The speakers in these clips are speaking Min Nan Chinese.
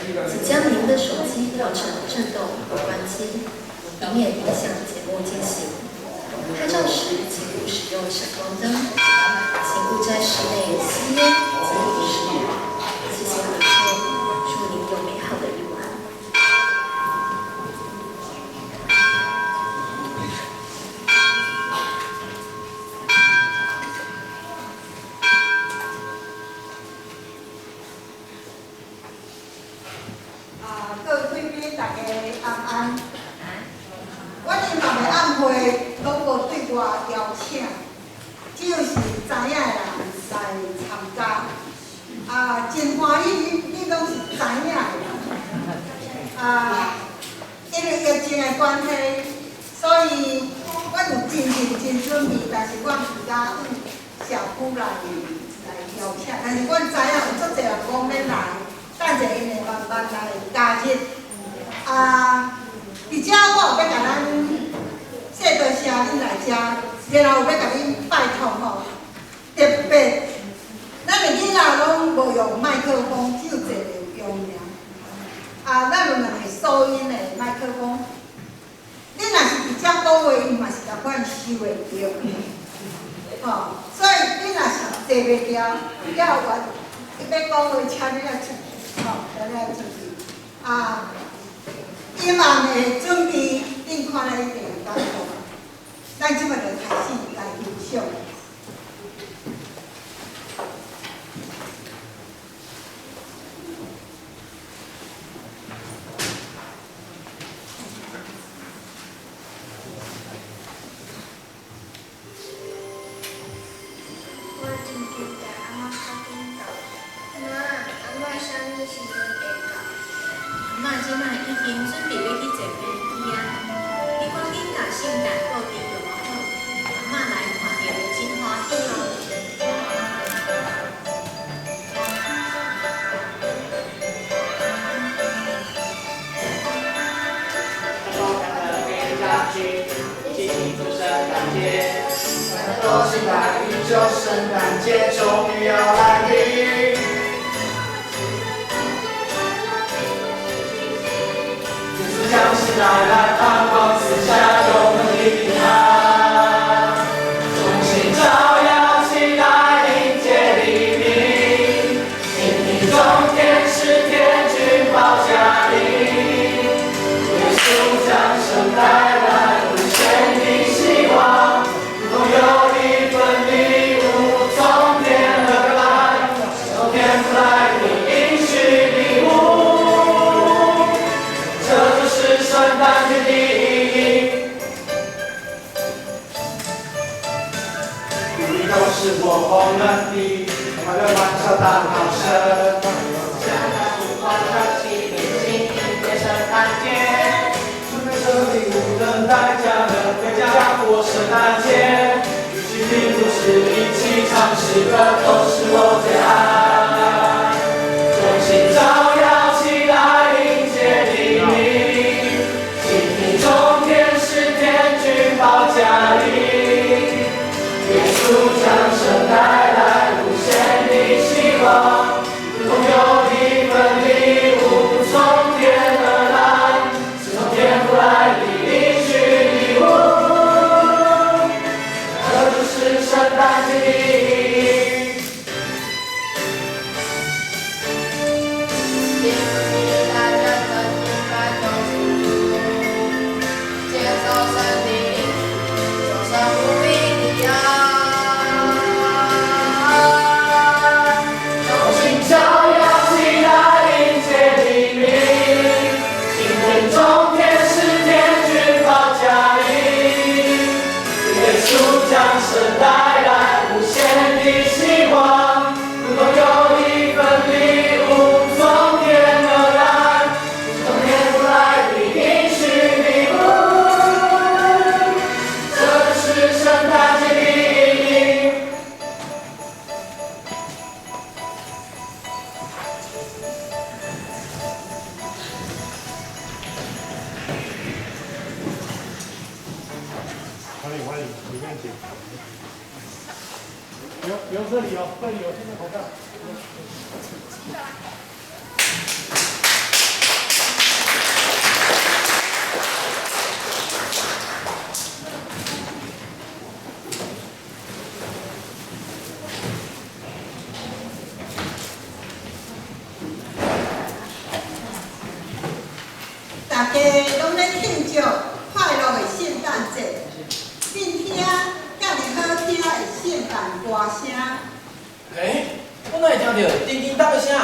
請將您的手機調成震動或關機，以免影響節目進行。拍照時請勿使用閃光燈，請勿在室內吸菸及飲食。謝謝合作，祝您有美好的一晚。啊，各位貴賓，大家晚安。阮音樂的晚會攏無對外邀請，只有是知影的人來參加。啊，真歡喜，恁攏是知影的人。啊，因為疫情的關係，所以阮有真認真準備，但是阮毋敢向社區來邀請。但是阮知影有足濟人講欲來，等者𪜶會慢慢來加入。啊，佇遮我有欲共咱世道城恁來遮，然後有欲共恁拜託吼，特別咱的囡仔攏無用麥克風，只有一个有用爾。啊，咱有兩个收音的麥克風，恁若是佇遮講話，𪜶嘛是共款收會著。吼，所以恁若是坐袂牢，了完欲講話，請恁愛注意，吼，請恁愛注意。啊，音樂的準備，恁看了一定會感動。咱這擺就開始來欣賞。我真期待阿嬤較緊到。媽，阿嬤啥物時陣會到？阿嬤這擺已經準備欲去坐飛機啊！你趕緊共聖誕布置著好，阿嬤來看著會真歡喜哦。一起庆祝聖誕節，都期待已久，聖誕節終於要來臨。耶穌降世帶來盼望，賜下永恆的平安。眾星照耀，期待迎接黎明。傾聽眾天使天軍報佳音，耶穌降生帶來無限的希望，如同有一份禮物從天而來，是從天父來的應許禮物。這就是聖誕節的意義。雨都是火紅了的，快樂歡笑大好聲。聖誕樹歡樂喜迎新迎接聖誕節，準備着禮物等待家人回家過聖誕節，一起聽故事，一起唱詩歌，都是我最愛。眾星照耀，期待迎接黎明。傾聽眾天使天軍報佳音，耶穌降生帶來無限的希望，如同有一份禮物從天而來，是從天父來的應許禮物。這就是聖誕節的意義。期待人們明白救贖主，接受神的應許，受神無比的愛。眾星照耀，期待迎接黎明。傾聽眾天使天軍報佳音，耶穌降生帶來無限的希望，如同有一份禮物從天而來，是從天父來的應許禮物。這就是聖誕節的意義。歡迎歡迎，裡面請。留這裡哦，這裡有，現在口罩。大家攏咧慶祝快樂的聖誕節，恁聽遐爾好聽的聖誕歌聲。欸，我哪會聽著叮叮當的聲？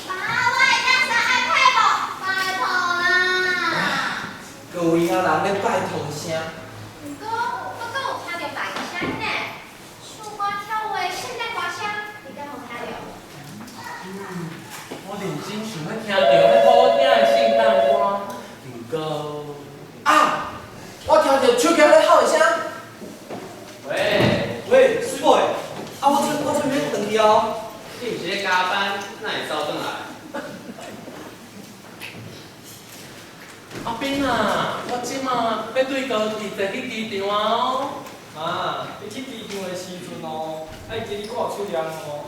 爸，我會當送 iPad 無？拜託啦！閣有影人咧拜託的聲。毋過，我閣有聽著別个聲音呢，唱歌跳舞的聖誕歌聲，你敢有聽著？我認真想欲聽著彼好聽的聖誕歌，毋過啊！我聽著手機咧吼的聲。喂，喂，水某的，啊，我準備轉去哦。你毋是咧加班，哪會走轉來？阿斌啊，我這馬欲對高鐵坐去機場啊哦。媽，你去機場的時陣哦，愛記得掛喙罨哦，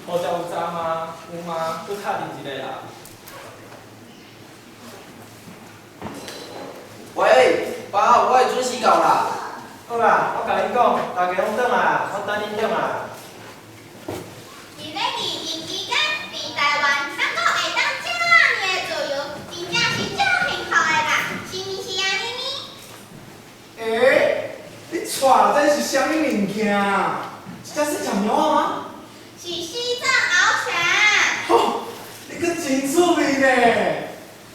無才有站嗎？有嗎？閣敲恁一下啦。喂，爸，我會準時到啦。好啦，我共你講，大家攏轉來，我等恁轉來。佇咧疫情期間，佇台灣，咱閣會當遮爾的自由，真正是足幸福的啦，是毋是按呢呢？欸，你帶這是啥物物件啊？這是食貓仔嗎？是西藏獒犬。吼，你閣真趣味呢。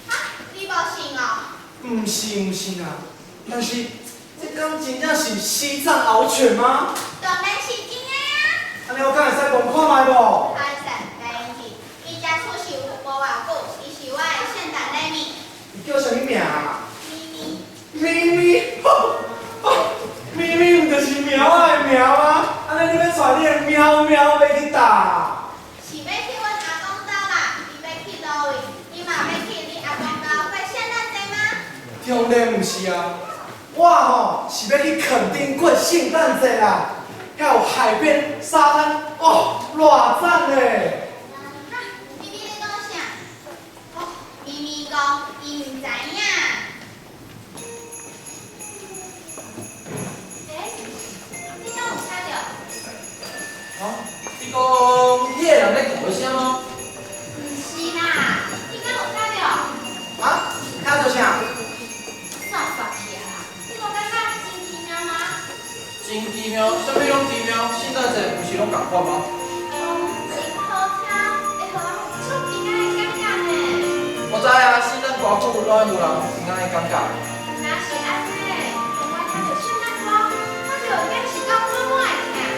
哈，你無信哦？毋是毋是啦，但是這敢真正是西藏獒犬嗎？當然是真的啊！按呢我敢會使摸看覓無？歹勢，袂用去，伊才出世無偌久，伊是我的聖誕禮物。伊叫啥物名啊？咪咪。咪咪，吼，咪咪毋就是貓仔的名嗎？按呢你欲帶你的喵喵欲去佗？是欲去阮阿公兜啦，伊欲去佗位？你嘛欲去你阿公兜過聖誕節嗎？當然毋是啊，我吼是欲去墾丁過聖誕節啦，遐有海邊、沙灘，哦，偌讚咧！哈，咪咪咧講啥？哦，咪咪講伊毋知影。欸，你敢有聽著？啊？你講彼個人咧哭的聲嗎？毋是啦，你敢有聽著？啊？聽著啥？煞煞去啊啦！你無感覺真奇妙嗎？真奇妙，啥物攏奇妙，聖誕節毋是攏仝款嗎？哦，真好聽，會予人有足平安的感覺呢。我知啊，聖誕歌曲攏愛予人平安的感覺。若是按呢，當我聽著聖誕歌，我就會感受到滿滿的疼。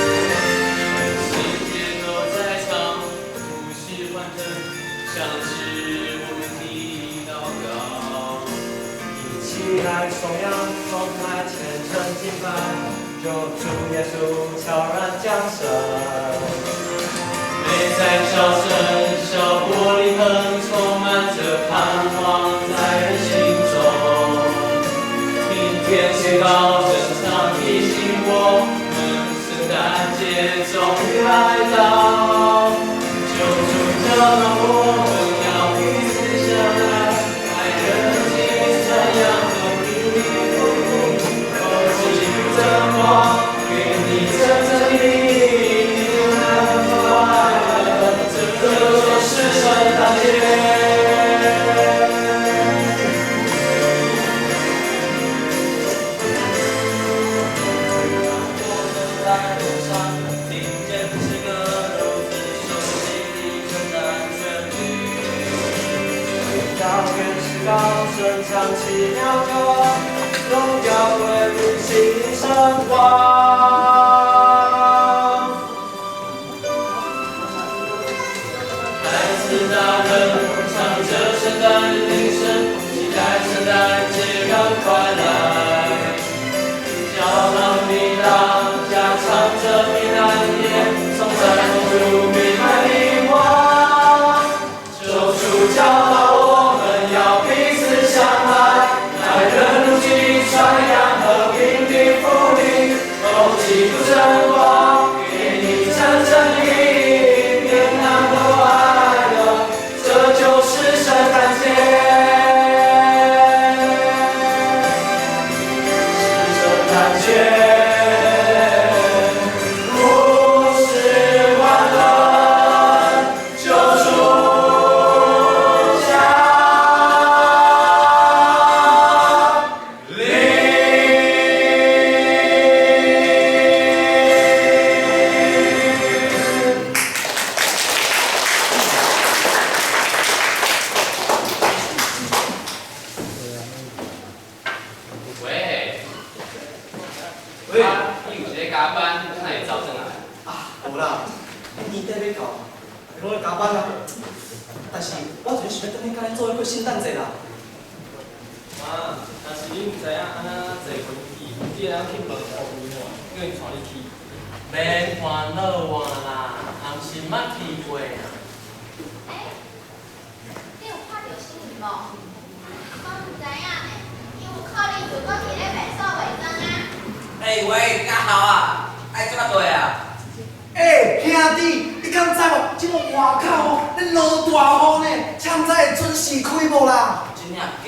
世界都在唱，故事歡騰，響起我們的禱告。一起來頌揚，頌來虔誠敬拜，救主耶穌悄然降生。美在笑聲，小伯利恆，充滿著盼望在人心中。聽天使高聲唱，提醒我們聖誕節終於來到。救主教導我們要彼此相愛，愛人如己，傳揚和平的福音。哦，基督真光，給你真正的平安快樂，這就是聖誕節。當我們在路上聽見這個如此熟悉的聖誕旋律，當天使高聲唱起妙歌，榮耀歸於新生王。孩子大人唱着聖誕鈴聲，期待聖誕節趕快來。教堂裡大家唱着平安夜，頌讚主平安的話。救主教導我們要彼此相愛，愛人如己，傳揚和平的福音。哦，基督真光，給你真正的平安和快樂，這就是拢咧加班啊。但是我就是想欲转去佮恁做伙过圣诞节啦。妈，若是你毋知影按怎坐飞机，你会当去问胡明无？叫𪜶带你去。免烦恼我啦，也毋是捌去过啊。欸，你有看著心怡无？我毋知影呢，伊有可能又阁伫咧袂所化妆啊。欸喂，较好啊，爱做较济啊。欸，兄弟，你敢知无？这马外口哦，咧落大雨呢，车毋知会准时开无啦？真正假的？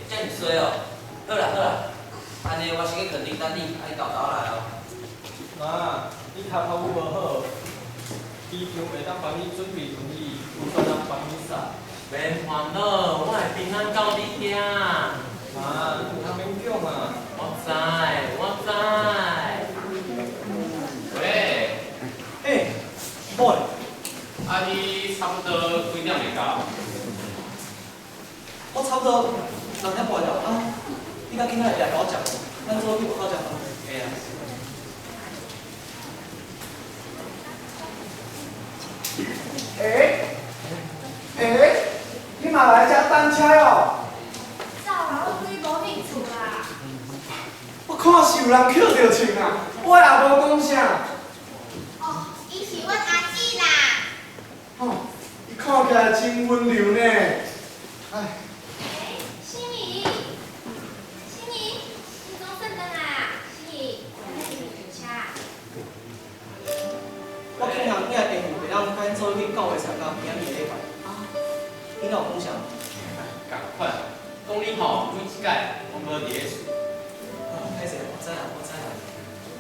遮尔衰哦。好啦好啦，按呢我先去垦丁等你，啊你沓沓来哦。妈，你跤头母无好，机场会当帮你准备轮椅，有专人帮你送。免烦恼，我会平安到你遐。妈，你毋通勉强啊。我知，我知。喂。欸，某咧。啊，你差不多几点会到？我差不多6点半会到啊。你較緊仔會來共我接無？咱做伙去外口食飯。會啊。欸？欸？你嘛來遮等車哦？走啦，我對無興趣啦。我看是有人抾著穿啊，我也無講啥。哦，伊是阮阿姊啦。哦，伊看起來真溫柔呢。唉。欸，心怡，心怡，你總算轉來啊！心怡，咱欲佇佗位上車。我恐嚇你的父袂當佮恁做伙去教會參加今仔日的禮拜。你若有講啥？仝款，講你吼每一擺攏無佇咧厝。啊，歹勢，我知啦，我知啦，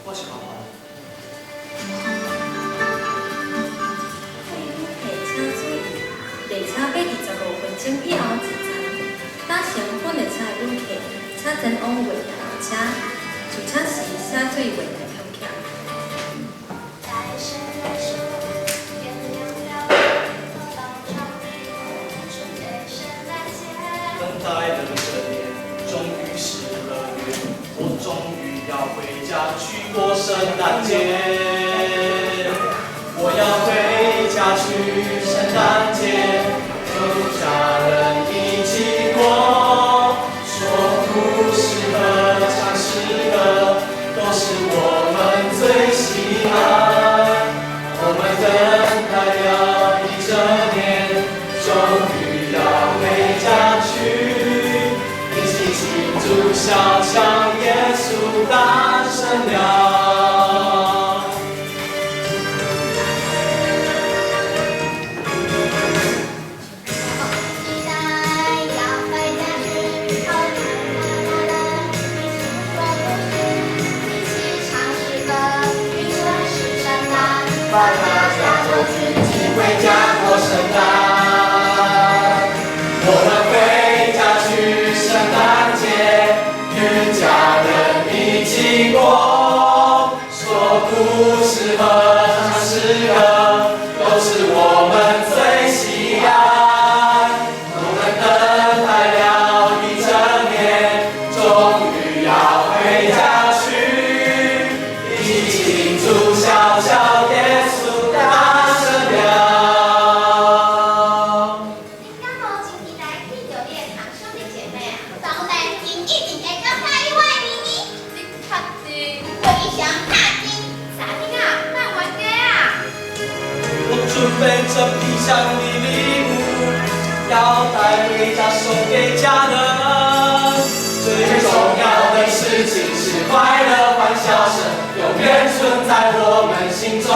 我是麻煩。各位旅客請注意，列車25分鐘以後一站，搭乘本列車的旅客，請前往月台落車，上車時請注意月台坎徛。等待了整年，終於十二月，我終於要回家去過聖誕節。我要回家去聖誕節，和家人一起過，說故事和唱詩歌，都是我們最喜愛。我們等待了一整年，終於要回家去，一起慶祝小喬耶穌誕生了。期待要回家去，和家人一起說故事，一起唱詩歌，一起是聖誕，帶大家走親戚回家過聖誕。我們回家去聖誕節，與家人一起過，說故事和唱詩歌，都是我們最喜愛。我們等待了一整年，終於要回家去，一起慶祝小喬耶穌誕生了。你敢無真期待見著你的堂兄弟姐妹啊？當然，𪜶一定會感覺意外呢。你確定？我伊上拍真。啥囡仔，莫冤家啊！我準備這皮箱的禮物，要帶回家送給家人。最重要的事情是快樂歡笑聲永遠存在我們心中。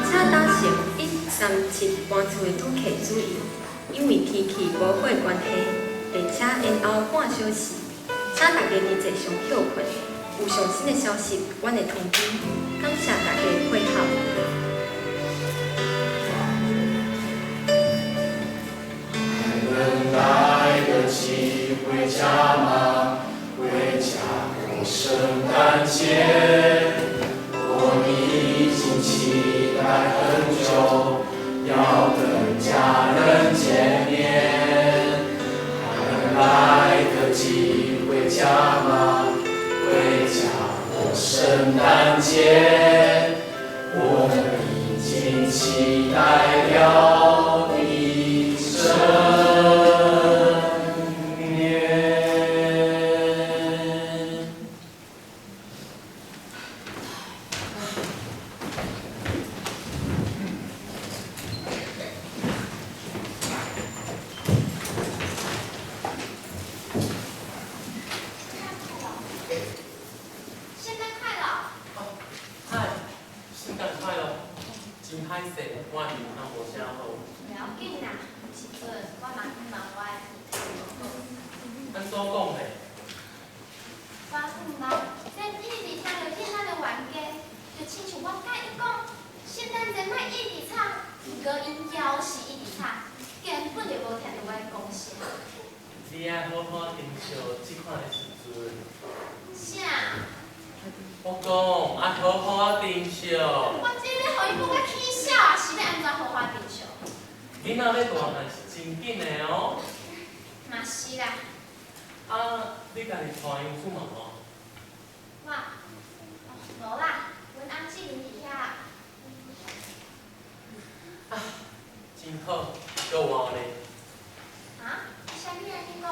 請搭乘137班次的旅客注意，因為天氣無好的關係，列車延後半小時，請大家佇坐上歇睏。有上新的消息，阮會通知。感謝大家的配合。還能來得及回家嗎？回家過聖誕節，我已經期待很久，要跟家人見面。還能來得及回家嗎？回家過聖誕節，我已經期期待了的生年。圣诞快乐！嗨，圣诞快乐！真歹势，我的面孔无啥好。袂要紧啦，时阵我嘛去问我的朋友。按怎讲呢？我毋捌，咱一直听著彼咱的冤家，就亲像我佮伊讲，圣诞节莫一直吵，毋过𪜶犹是一直吵，根本就无听著我咧讲啥。你爱好好珍惜這款的時陣。啥？我講愛好好珍惜。我這欲予伊講甲起痟啊，是欲按怎好好珍惜？囡仔欲大漢是真緊的哦。嘛是啦。啊，你家己帶𪜶出門無？我，無啦，阮翁志明佇遐。啊，真好，閣活咧。啊？啥物按呢講？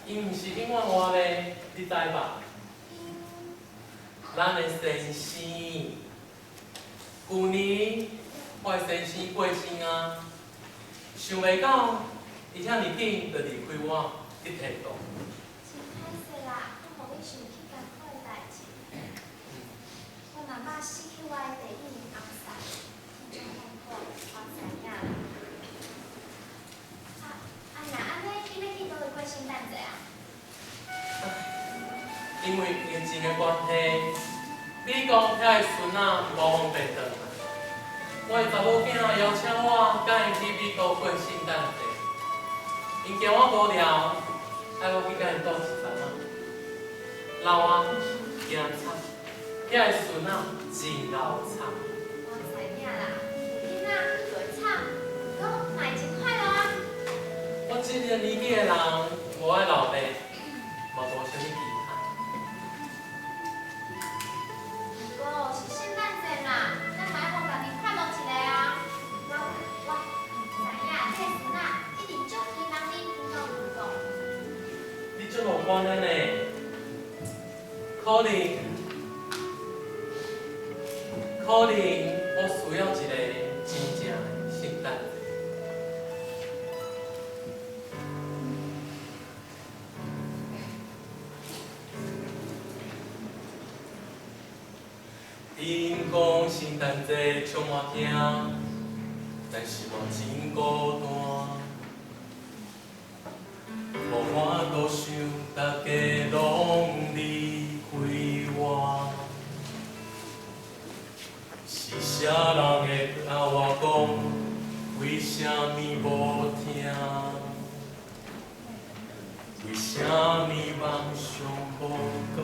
伊毋是永遠活咧，你知吧？咱的先生，舊年我的先生過身啊，想袂到伊遐爾緊就離開我去天堂。真歹勢啦，閣予你想起艱苦的代誌。我媽媽死去我的第一年翁婿，足痛苦，我知影啦。啊，若按呢，你欲去佗位過聖誕節啊？因為疫情的關係，美國遐的孫仔無方便轉來。我的查某囝邀請我佮𪜶去美國過聖誕節，𪜶驚我無聊，愛我去佮𪜶鬥一陣仔。老啊，驚慘，遐的孫仔真𠢕慘。我知影啦，有囡仔就會慘，毋過嘛會真快樂啊。我這個年紀的人，無愛老爸，嘛無啥物期盼。毋過是聖誕節嘛，咱嘛愛予家己快樂一下啊。我知影這個孫仔一定足希望你去到美國。你足樂觀的呢？可能，可能我需要一個真正的聖誕節。𪜶講聖誕節充滿疼，但是我真孤單，無法度想大家攏離開我，是啥人會佮我講，為啥物無聽？為啥物夢想無閣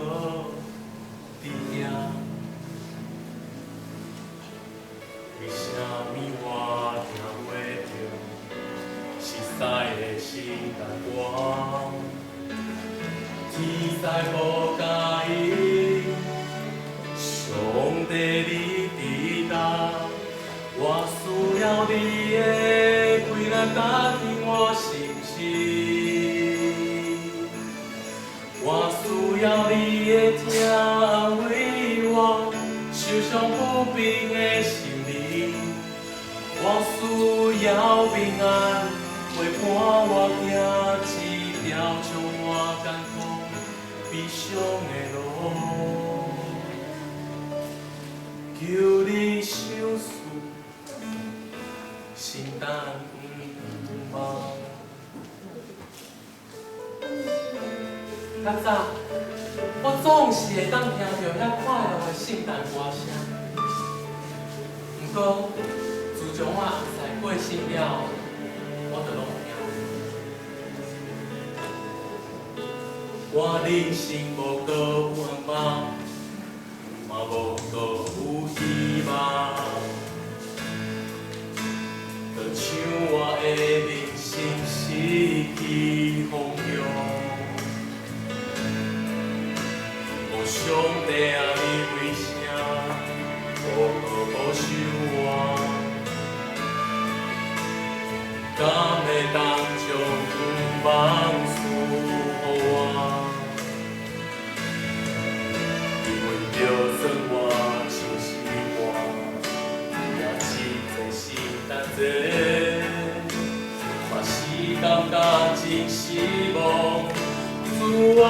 佇遐？為啥物我聽袂著熟似的聖誕歌？天使無共伊，上帝你佇佗？我需要你的氣力打聽我心事，我需要你的疼安慰我受傷不平的心靈。我需要平安陪伴我行這條充滿艱苦悲傷的路。求你賞賜聖誕夢。較早，我總是會當聽著遐快樂的聖誕歌聲。毋過，自從我翁婿過身了後，我就攏聽無。我人生無閣有願望，嘛無閣有希望，就像我的人生失去方向。哦，上帝啊，你為啥無閣保守我？敢會當將願望賜予我？因為就算我唱詩歌，也一個聖誕節，嘛是感覺真失望。主啊，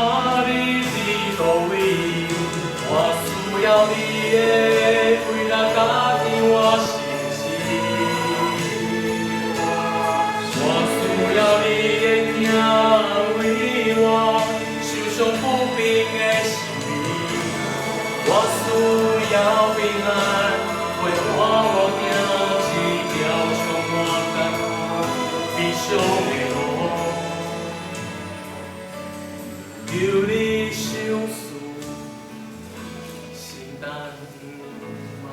你佇佗位？我需要你的快樂佮天我心事。我需要你的疼慰我受傷不平的心靈。我需要平安，陪伴我行這條充滿艱苦悲傷的路。求你賞賜聖誕願望。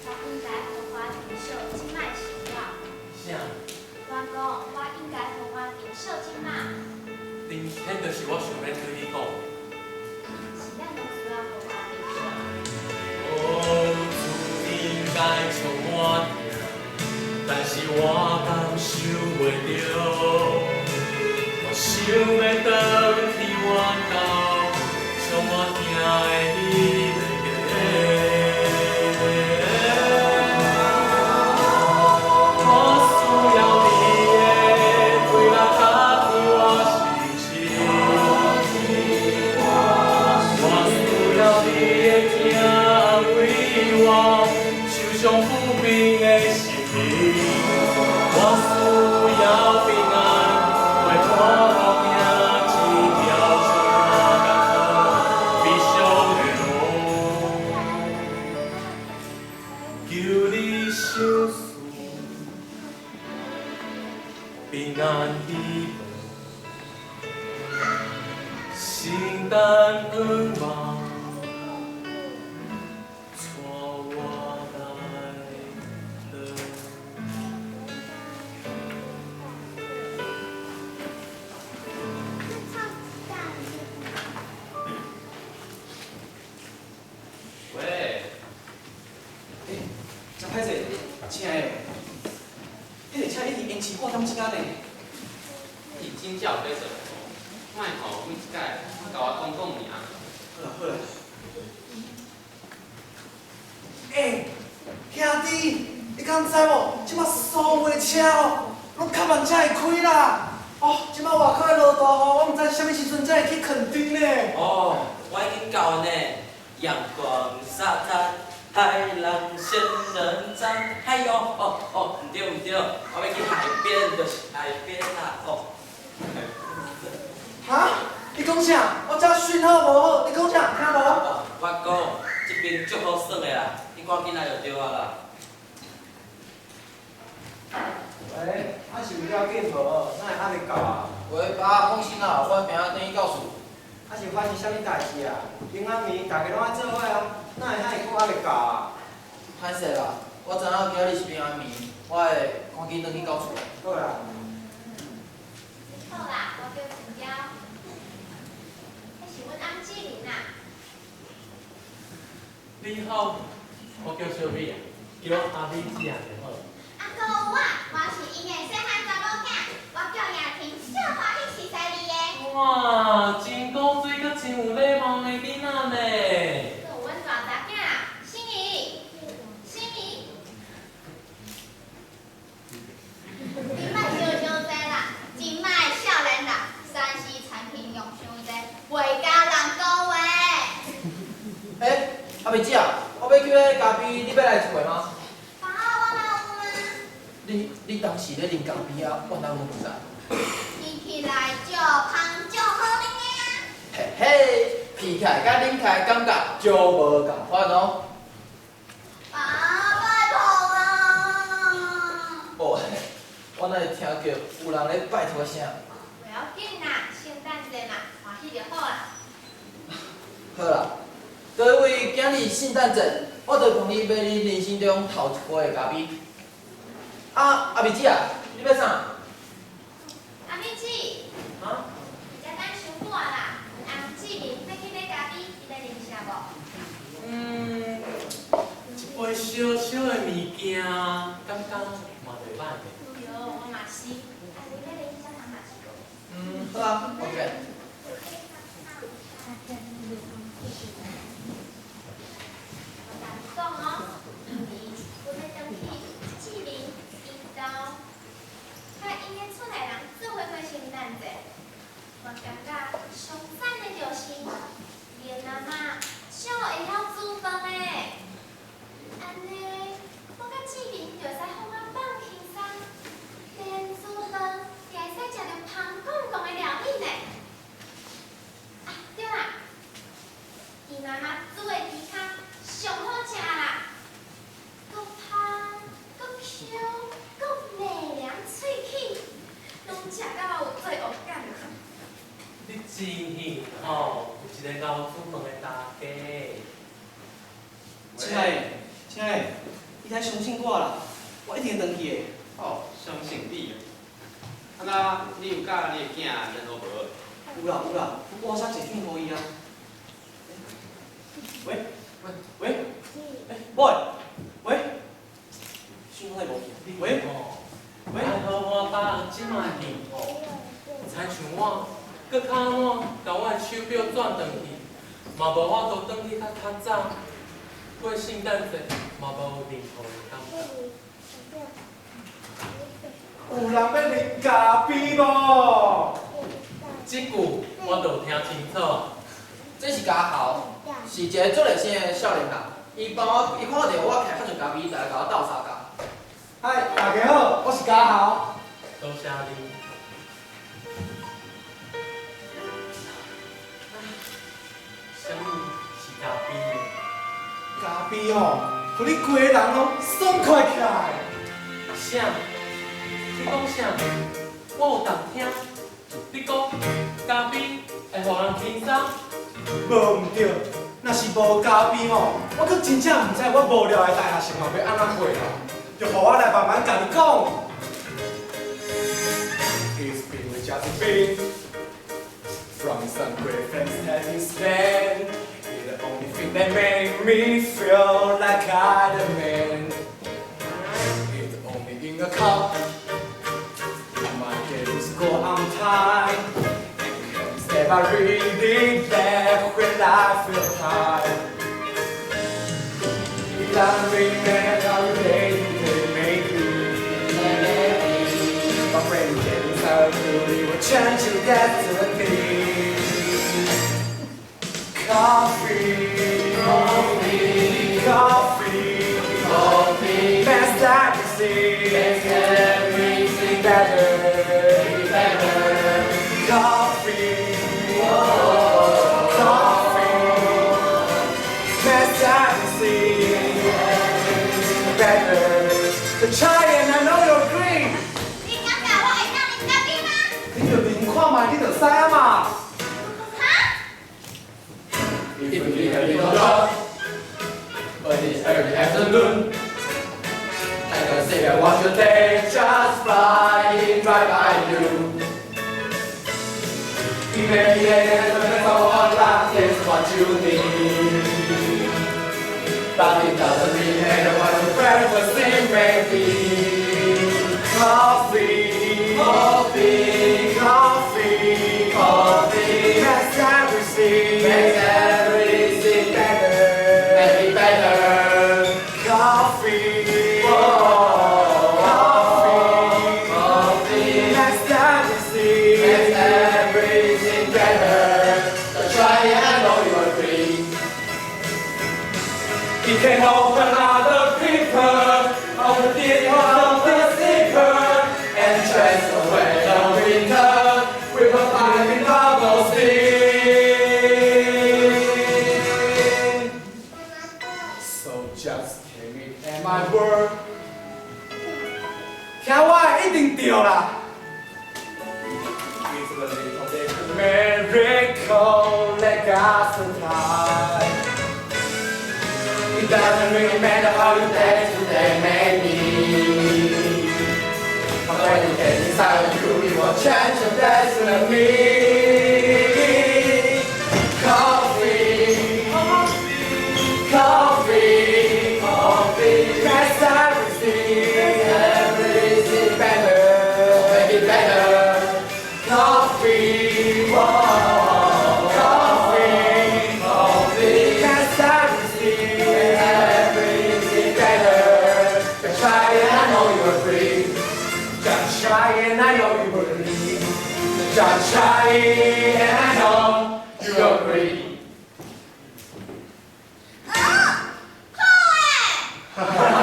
我應該予我珍惜這擺生活。啥？我講，我應該予我珍惜這擺。恁彼就是我想欲對你講的。是咱攏需要予我珍惜。哦，主應該充滿疼，但是我感受袂著。我想欲轉去阮兜，充滿疼的彼个家。我需要你的快樂佮天我心事。我需要你的疼慰我受傷不平的心靈。我需要平安，陪伴我行這條充滿艱苦悲傷的路。求你賞賜平安喜樂，聖誕願望，帶我來轉。喂，欸，真歹勢，親愛的，彼个車一直延遲半點鐘呢。你真正有欲做？莫吼，每一擺攏共我講講爾。好啦好啦。欸，兄弟，你敢知無？這擺所有的車哦，攏較慢才會開啦。哦，這擺外口咧落大雨，我毋知啥物時陣才會去墾丁呢。哦，我已經到呢。陽光沙灘，海浪仙人掌，哎喲，哦哦，毋對毋對，我欲去海邊，就是海邊啦，哦。哈？你講啥？我這訊號無好，你講啥？聽無？哦，我講，這邊足好耍的啦，你趕緊來就對啊啦。喂，啊是有要緊無？哪會猶未到啊？喂，爸，放心啦，我明仔轉去到厝。啊是發生啥物代誌啊？平安暝大家攏愛做伙啊，哪會遐爾久猶未到啊？歹勢啦，我知影今仔日是平安暝，我會趕緊轉去到厝。好啦。好啦，我叫陳嬌，彼是阮翁志明啊。你好，我叫小美啊，叫我阿美姐就好。啊，閣有我，我是𪜶的細漢查某囝，我叫雅婷，足歡喜認識你的。哇，真古錐閣真有禮貌的囡仔呢。閣有阮大查囝，心怡，心怡。你莫想傷濟啦，這擺少年人3C 產品用傷濟，袂共人講話。欸，阿美姐啊，我欲去買咖啡，你欲來一杯嗎？爸，我嘛有啊。你當時咧啉咖啡啊，我哪無知？聞起來足香足好啉的啊！嘿嘿，鼻起來佮啉起來感覺足無仝款哦。爸，拜託啦！哦，我哪會聽著有人咧拜託聲？袂要緊啦，聖誕節嘛，歡喜就好啦。好啦，各位今日聖誕節，我就問你欲你人生中頭一杯的咖啡。啊，阿美姐啊，你欲啥？阿美姐。啊？你遮等傷久啊啦，阮翁志明欲去買咖啡，你欲啉啥無？嗯，一杯燒小小的物件，感覺嘛袂歹呢。喲，我嘛是。啊，你欲啉焦糖瑪奇無？嗯，好啊，OK。我共你講哦，明年阮欲轉去志明𪜶兜，佮𪜶的厝內人做伙過聖誕節。我感覺上讚的就是，𪜶阿嬤足會曉煮飯的。按呢，我佮志明就會使放仔放輕鬆，邊煮飯也會使食著芳廣廣的料理呢。啊，對啦，伊媽媽煮的豬跤上好食啦，閣芳、閣 Q、閣袂黏喙齒，攏食到有罪惡感。你真幸福，有一个𠢕煮飯的大家。親愛的，親愛的，你愛相信我啦，我一定會轉去的。哦，相信你啊！啊那，你有佮你的囝聯絡無？有啦有啦，我寫簡訊予伊啊。喂喂喂，欸，喂喂，訊號會無去？喂喂。愛予我別人這麼幸福，親像我，閣較晚共我的手錶轉轉去，嘛無法度轉去較較早，過聖誕節嘛無任何的感覺。有人欲啉咖啡無？這句我就聽清楚。這是家豪，是一个足熱心的少年人。伊幫我，伊看著我揢較濟咖啡，就來共我鬥相共。嗨，大家好，我是家豪。多謝你。啥物是咖啡呢？咖啡吼，予你規个人攏爽快起來。啥？你講啥？我有當聽。你講咖啡會予人輕鬆？無毋對，若是無咖啡吼，我閣真正毋知我無聊的大學生活欲按怎過啦。就予我來慢慢共你講。It's been just been from some great friends that you spend. It's the only thing that make me feel like I'm the man. It's only in a cup. My days go on time. And step I really there when I feel tired. It doesn't really matter how you day to day make me. But when you get inside, you will change your destiny. Coffee, coffee, coffee, coffee. Makes everything, makes everything better, better. Coffee, coffee, makes everything better. The try and I know you agree. 你感覺我會當啉咖啡嗎？你就啉看覓，你就知啊嘛。哈？ If you need a little drop, but it's early afternoon. I can see I watch your day just flying right by you. Even if all that is what you need. But it doesn't really matter what your breakfast may be. Coffee, Coffee, coffee, coffee, makes everything, makes everything better, maybe better. Coffee, Oh, coffee, coffee, makes everything, makes everything better. So try it, I know you agree. He can open other people, open the of the zipper, and chase away the winter with a fine bubble steam. So just take me at my word. 聽我的一定對啦。It's a little bit miracle that got the time. It doesn't really matter how your day today may be. But when you get inside you, it will change your destiny. Coffee, coffee, coffee, I know you believe. Just try it and I know you agree. 哦，好欸！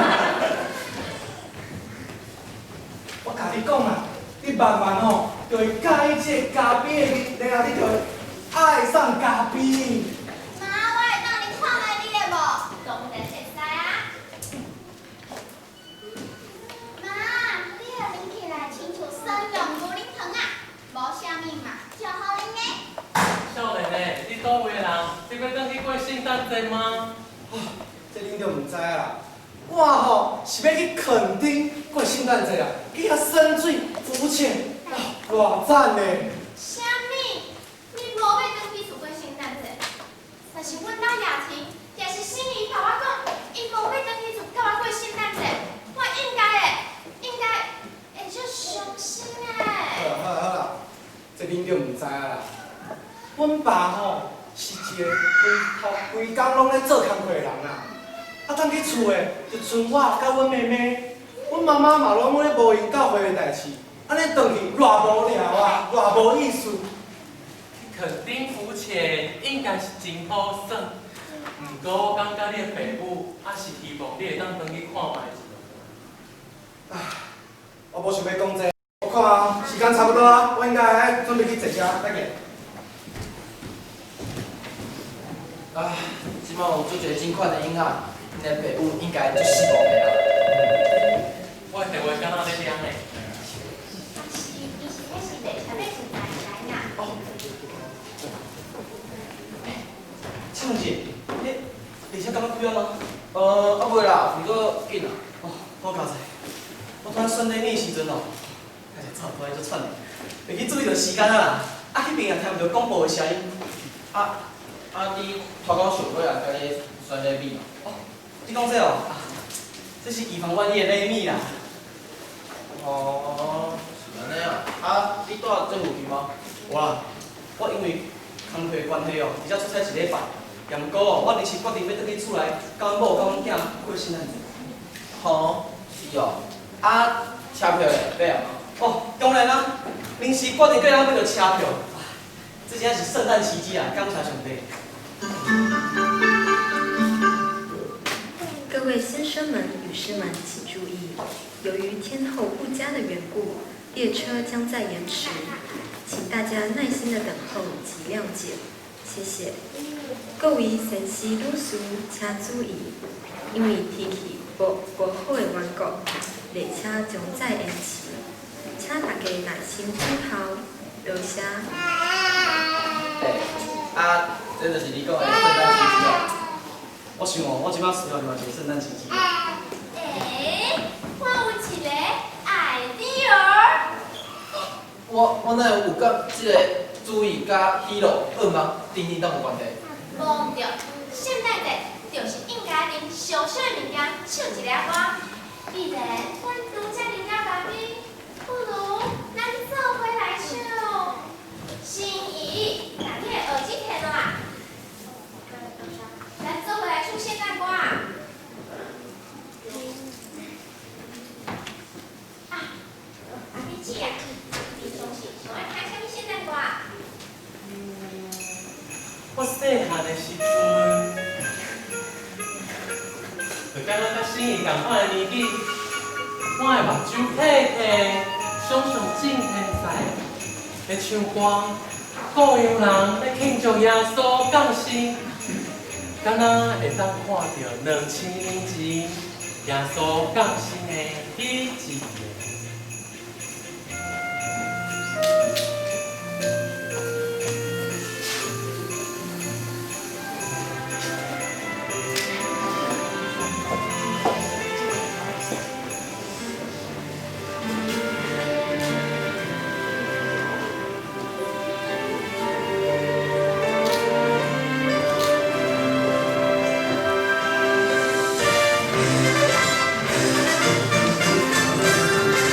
我共你讲啦，你慢慢吼就會佮意這個咖啡的味，然後你就會愛上咖啡。媽，我會當啉看覓你的無？當然會使啊。媽，你的啉起來親像酸蓉牛奶糖啊，無啥物嘛，足好啉的。少年的，你佗位的人？你欲轉去過聖誕節嗎？啊，這恁就毋知啦。我吼是欲去墾丁過聖誕節啊，去遐耍水、浮潛，啊，偌讚的！啥物？你無欲轉去厝過聖誕節？但是阮兜雅婷，也是心儀共我講，伊無欲轉去厝佮我過聖誕節，我應該會，應該會足傷心的。好啦好啦好啦，這恁就毋知啊啦。阮爸吼是一個規頭規工攏咧做工課的人啦。啊，轉去厝的就賰我佮阮妹妹，阮媽媽嘛攏咧無閒教會的代誌，按呢轉去偌無聊啊，偌無意思。去墾丁浮潛應該是真好耍，毋過我感覺你的爸母猶是希望你會當轉去看覓一下。唉，我無想欲講這個，我看時間差不多啊，我應該愛準備去坐車，再見。啊，這擺有足濟這款的囡仔，𪜶的爸母應該足失望的啦。我的電話敢若咧響呢。啊是，伊是彼是列車欲出來來啦。哦。唱姐，你列車敢欲開啊嗎？猶未啦，毋過緊啦。哦，好佳哉！我拄仔選禮物時陣哦，開始喘，突然就喘的，袂去注意著時間啊啦，啊彼邊也聽毋著廣播的聲音。啊，你拖到上尾也共你選禮物哦，你講這哦，啊，這是以防萬一的禮物啦。哦，是按呢啊。啊，你住這附近嗎？有啦，我因為工課的關係哦，而且出差一禮拜，也毋過哦，我臨時決定欲轉去厝內，佮阮某佮阮囝過聖誕節。吼，是哦。啊，車票咧，買啊無？哦，當然啦，臨時決定叫人買著車票，啊，這真正是聖誕奇蹟啊！感謝上帝。各位先生們、女士們，請注意，由於天候不佳的緣故，列車將再延遲，請大家耐心的等候及諒解，謝謝。各位先生、女士，請注意，因為天氣無好的緣故，列車將再延遲，請大家耐心等候，多謝。欸，啊，這就是你講的聖誕奇蹟哦。我想哦，我這擺需要另外一個聖誕奇蹟。欸，我有一個 idea。我哪會有佮這個主意佮喜樂、願望等等當有關係？無毋對，聖誕節就是應該啉燒燒的物件，唱一个歌。既然阮拄才啉了咖啡，不如咱做伙來唱。心怡，共你的耳機提落來，咱做伙來唱聖誕歌。啊，阿美姊啊，你總是上愛聽啥物聖誕歌？我細漢的時陣，就敢若佮心怡仝款的年紀，我的目睭閉閉，想像進天使咧唱歌，羔羊人咧慶祝耶穌降生，敢若會當看著2000年前耶穌降生的彼一日。啊，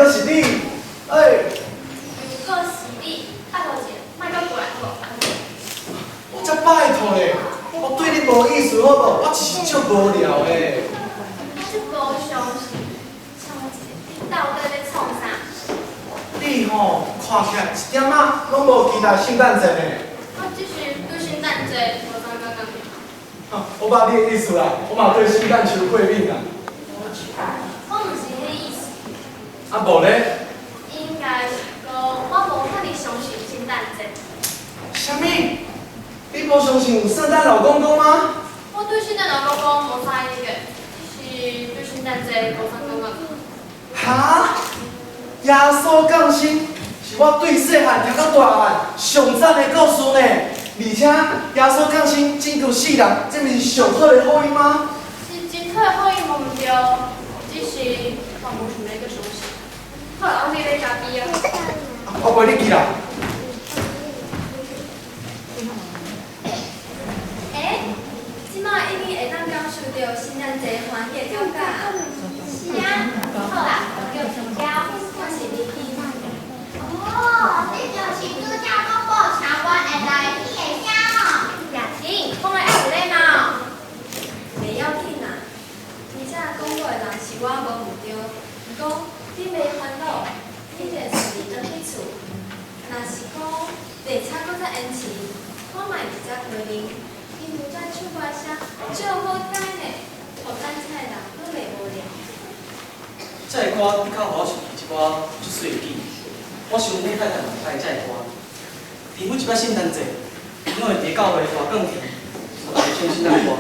阁是你，欸！又阁是你，拜托一下，莫阁过来好无？我才拜托咧，我对你无意思好无？我只是足无聊的。我足无相信，请问一下，你到底欲创啥？你吼看起来一点仔拢无期待圣诞节呢。我只是对圣诞节无啥感觉。我捌你的意思啦，我嘛对圣诞树过敏啦。我毋是彼个意思。啊无咧？应该是讲我无遐尔相信圣诞节。啥物？你无相信有圣诞老公公吗？我对圣诞老公公无啥意见，只是对圣诞节无啥感觉。哈？耶稣降生是我对细汉听到大汉上赞的故事呢，而且耶稣降生拯救世人，这毋是上好的福音吗？是真好的福音无毋对，只是我无想欲阁相信。好啦，我去买咖啡啊。我陪你去啦。欸，这摆已经会当感受著圣诞节欢喜的感觉啊！是啊，好啦，我叫陈娇，我是林希。哦，你就是拄才广播请阮会来彼个声哦。雅婷，讲的爱有礼貌。袂要紧啦，拄才讲过的人是我无毋对，毋过你袂烦恼，你会顺利转去厝。若是讲列车阁再延迟，我嘛会伫遮陪恁。因拄才唱歌声足好听呢，予等车的人阁袂无聊。这个歌的确予我想起一寡足细的记忆。我想阮太太嘛喜欢这个歌。伫每一摆圣诞节，𪜶拢会伫教会大讲厅，予大家唱圣诞歌。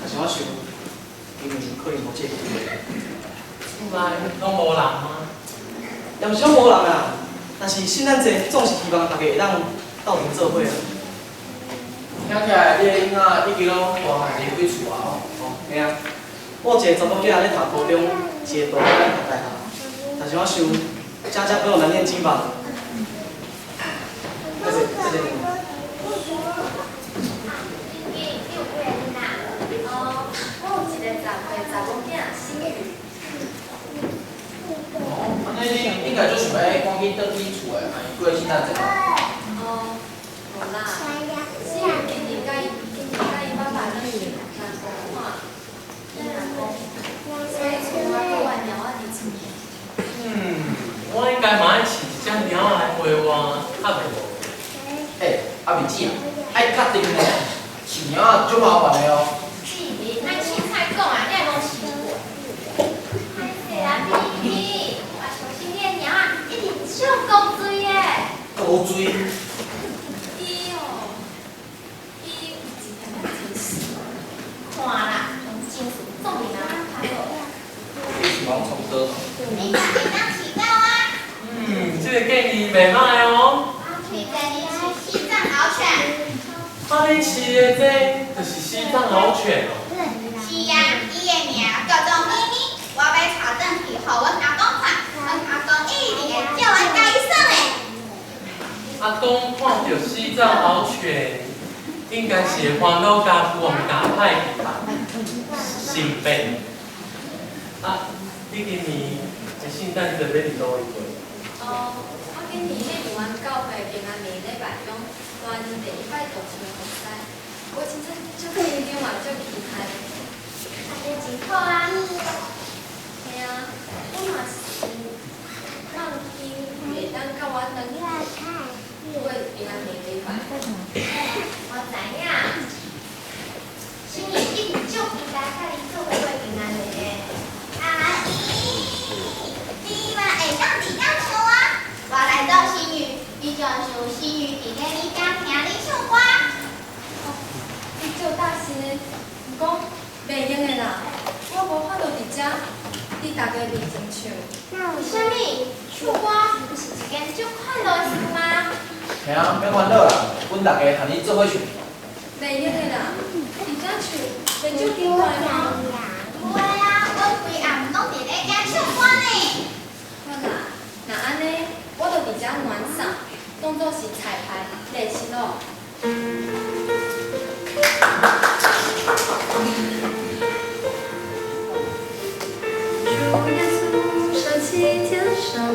但是我想，因为可能无这个机会。厝内拢无人吗？也毋是讲无人啦，但是圣诞节总是希望大家会当斗阵做伙啊。听起来你的囡仔已经拢大汉离开厝啊吼。哦，嘿啊，我有一个查某囝咧读高中，一个大囝咧读大学。但是我想，家家不用难念经吧。再见，再见。你你有几个囡仔？哦，我有一个10岁查某囝，姓余。哦，按呢你应该足想欲赶紧转去厝的，和𪜶过圣诞节哦。哦，无啦，姓余今日佮伊爸爸转去南部看伊阿公，所以剩我佮我的猫仔伫厝。我应该嘛爱饲一只猫仔来陪我，较袂无聊。欸，阿美姊啊，爱确定呢，饲猫仔足麻烦的哦。志明，莫凊彩讲啊，你也无饲过。歹势啦，美美，我相信你的猫仔一定足古锥的。古锥？伊哦，伊有一点仔情绪。看啦，情绪总比猫仔较好。你是讲创刀？你家会当饲狗啊？这个建议袂歹哦。我推荐你饲西藏獒犬。啊，你饲的这就是西藏獒犬哦。是啊，伊的名叫做咪咪，我欲带转去予阮阿公看，阮阿公一定会借阮佮伊耍的。阿公看著西藏獒犬，应该是会烦恼家具予咬歹去吧？生病。啊，你今年的圣诞节欲伫佗位过？哦，我今年欲伫阮教会平安暝礼拜中担任第一摆独唱服侍，我真正足紧张嘛，足期待。按呢真好啊！嘿啊，我嘛是望伊会当佮我转去过平安暝礼拜。我知影，心怡一定足期待佮你做伙过平安暝的。阿姨，你嘛会当伫遐唱啊？我来做心语，你就想心语伫咧你遮听你唱歌。哦，你足大声的，毋过袂用的啦，我无法度伫遮伫大家面前唱。为啥物？唱歌毋是一件足快乐的事吗？嘿啊，免烦恼啦，阮大家和你做伙唱。袂用的啦，伫遮唱袂足奇怪吗？毋会啊，阮规暗拢伫咧遮唱歌呢。好啦，若按呢，我就伫遮暖嗓，当作是彩排练习咯。主耶稣升起天上。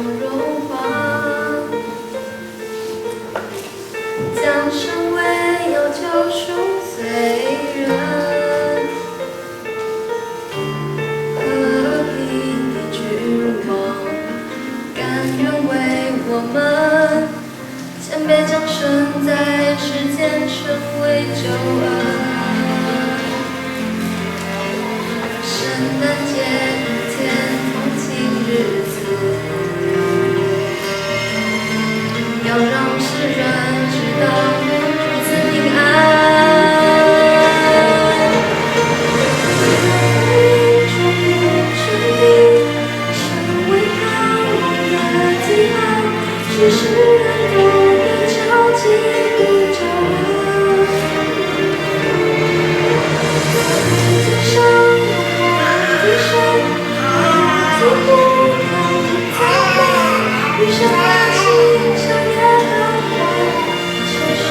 誕節天同慶日子，要讓世人知道主賜平安。祝福生命成為盼望的記號，使世人都得着基督照亮。天上的神，我要赞美，一生歡喜向耶和華求許。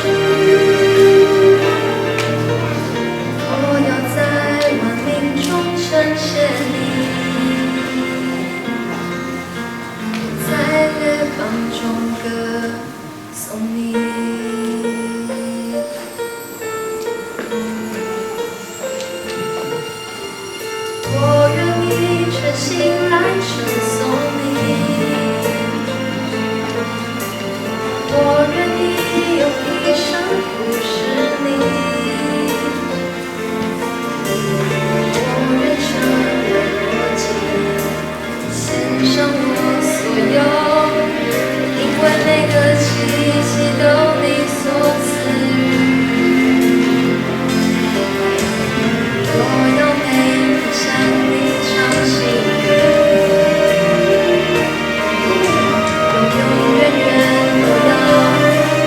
我要在萬民中稱謝你，在列邦中歌頌你。我願意全心來稱頌你，我願意用一生服侍你，我願成為活祭，獻上我所有，因為每個氣息都你所賜予。我要每天向你唱新歌，永永遠遠都要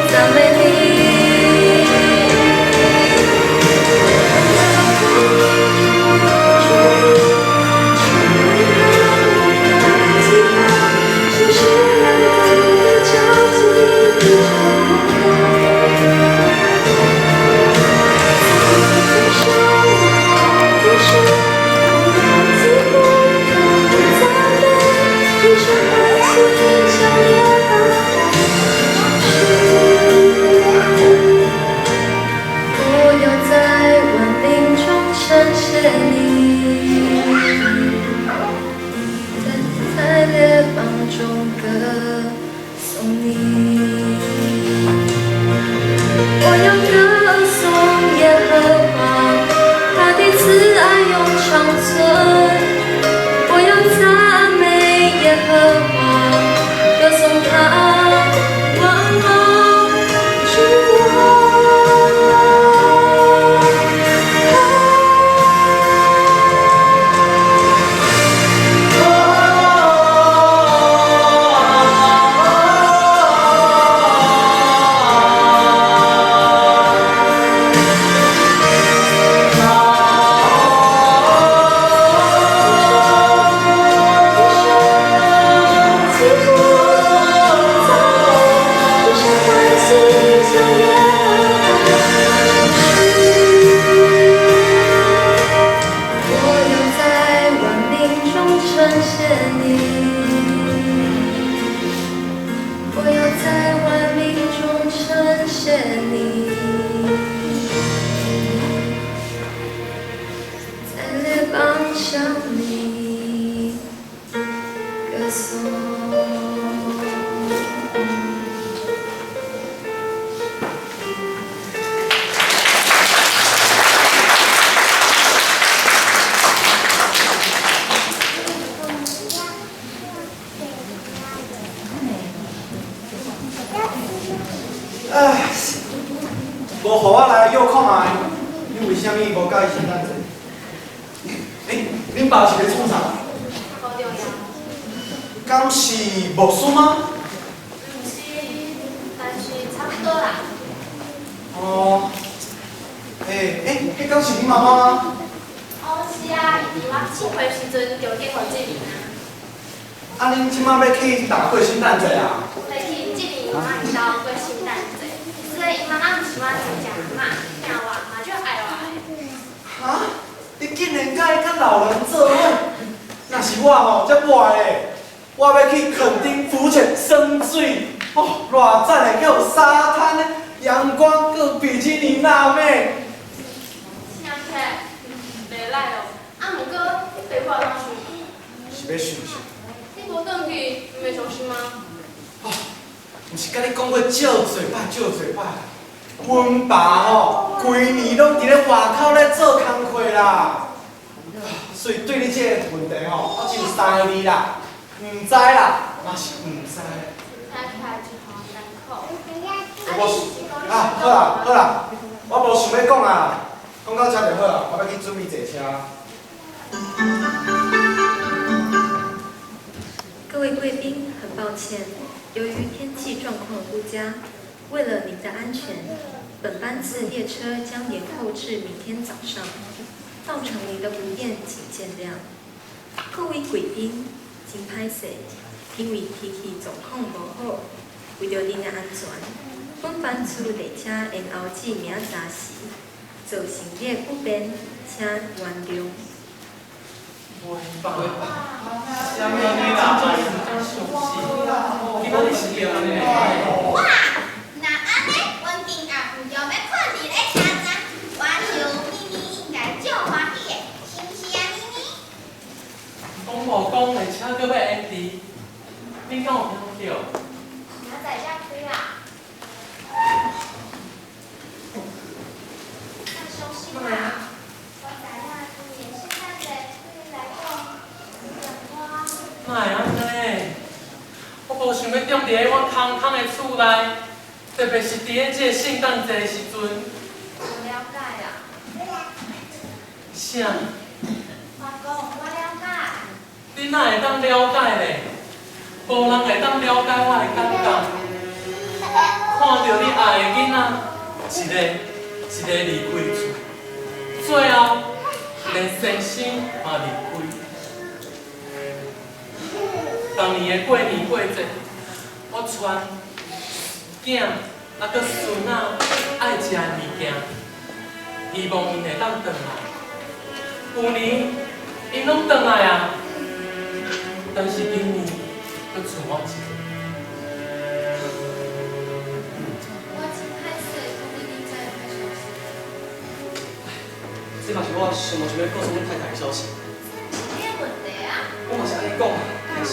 讚美你。祝福成為盼望的記號，使世人都得着基督照亮。天上的神，我要基督的讚美，一生歡喜向耶和華求許。我要在萬民中稱謝你，在列邦中歌頌你。我要歌頌耶和華，他的慈愛永長存。我要讚美耶和華，歌頌他萬王之王。基督赞美，一生歡喜向耶和華求許。我要在萬民中稱謝你，我要在萬民中稱謝你，在列邦向你歌頌。唉，無予我來約看覓，你為啥物無佮意聖誕節？欸，恁爸是咧創啥？無重要。敢是牧師嗎？毋是，但是差不多啦。哦，欸，彼敢是你媽媽嗎？哦，是啊，伊佇我7歲時陣就結婚這年啊。啊，恁這馬欲去佗過聖誕節啊？欲去這年媽媽𪜶兜過聖誕節，雖然𪜶媽媽毋是我親生阿嬤，疼我嘛足愛我的。哈？你竟然佮意佮老人做伙？若是我吼，才跋咧！我欲去墾丁浮潛耍水，哦，偌讚的，閣有沙灘的陽光，閣有比基尼辣妹。啥客？袂賴哦。啊，毋過你爸母會怎想？是欲想啥？你無轉去，毋會傷心嗎？哦，毋是佮你講過少濟擺少濟擺啦。阮爸吼，規年攏佇咧外口咧做工課啦。所以對你這个問題吼，我只有三个字啦，毋知啦，嘛是毋知。聽起來就好艱苦。我啊，好啦好啦，我無想欲講啊，講到遮就好啊，我欲去準備坐車。各位貴賓，很抱歉，由於天氣狀況不佳，為了您的安全，本班次列車將延後至明天早上。造成您的不便，請見諒。各位貴賓，真歹勢，因為天氣狀況無好，為著您的安全，本班次列車延後至明早時，造成你的不便，請原諒。爸，啥物你啦？真相信，你讲是对的。哇，若按呢，阮今暗毋就欲睏伫咧車站，我想咪咪應該足歡喜的，是毋是啊，咪咪？講無講列車閣欲延遲，你敢有聽著？明仔載才開啦。較傷心啦，我知影今年聖誕節對你來講，連我。哪會按呢？我無想欲踮佇咧我空空的厝內，特別是佇咧這個聖誕節的時陣。我了解啦。啥？我講我了解。你哪會當了解咧？無人會當了解我的感覺。看著你愛的囡仔，一个一个離開厝，最後連先生嘛離開。逐年的過年過節，我傳囝啊閣孫仔愛食的物件，希望𪜶會當轉來。舊年𪜶攏轉來啊，但是今年閣剩我一個。我真歹勢，講你你才會較傷心。這嘛是我上無想欲告訴阮太太的消息。這毋是你的問題啊。我嘛是按呢講，但是。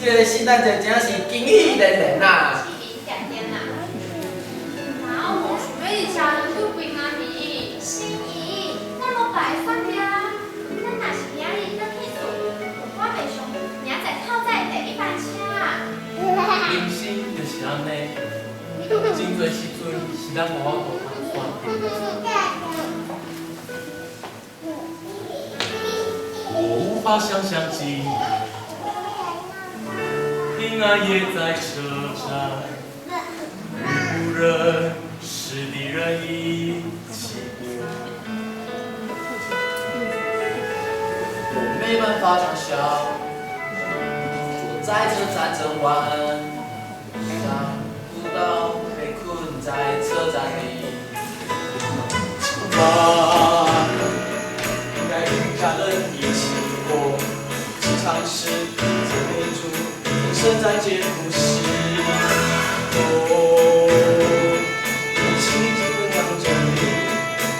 這个聖誕節真是驚喜連連啊！市民點點啦。哪有無想欲佇車站拄平安暝？心怡，咱無別的選擇啊。咱若是今仔日轉去厝，我袂上明仔載透早的第一班車。人生就是按呢，真濟時陣是咱無法度通選擇。我無法想像今平安夜在車站，與不認識的人一起過。我沒辦法想像，坐在車站整晚，想不到被困在車站裡。媽，應該與家人一起過，唱詩讚美主。聖誕節故事，哦，奇蹟分享真理，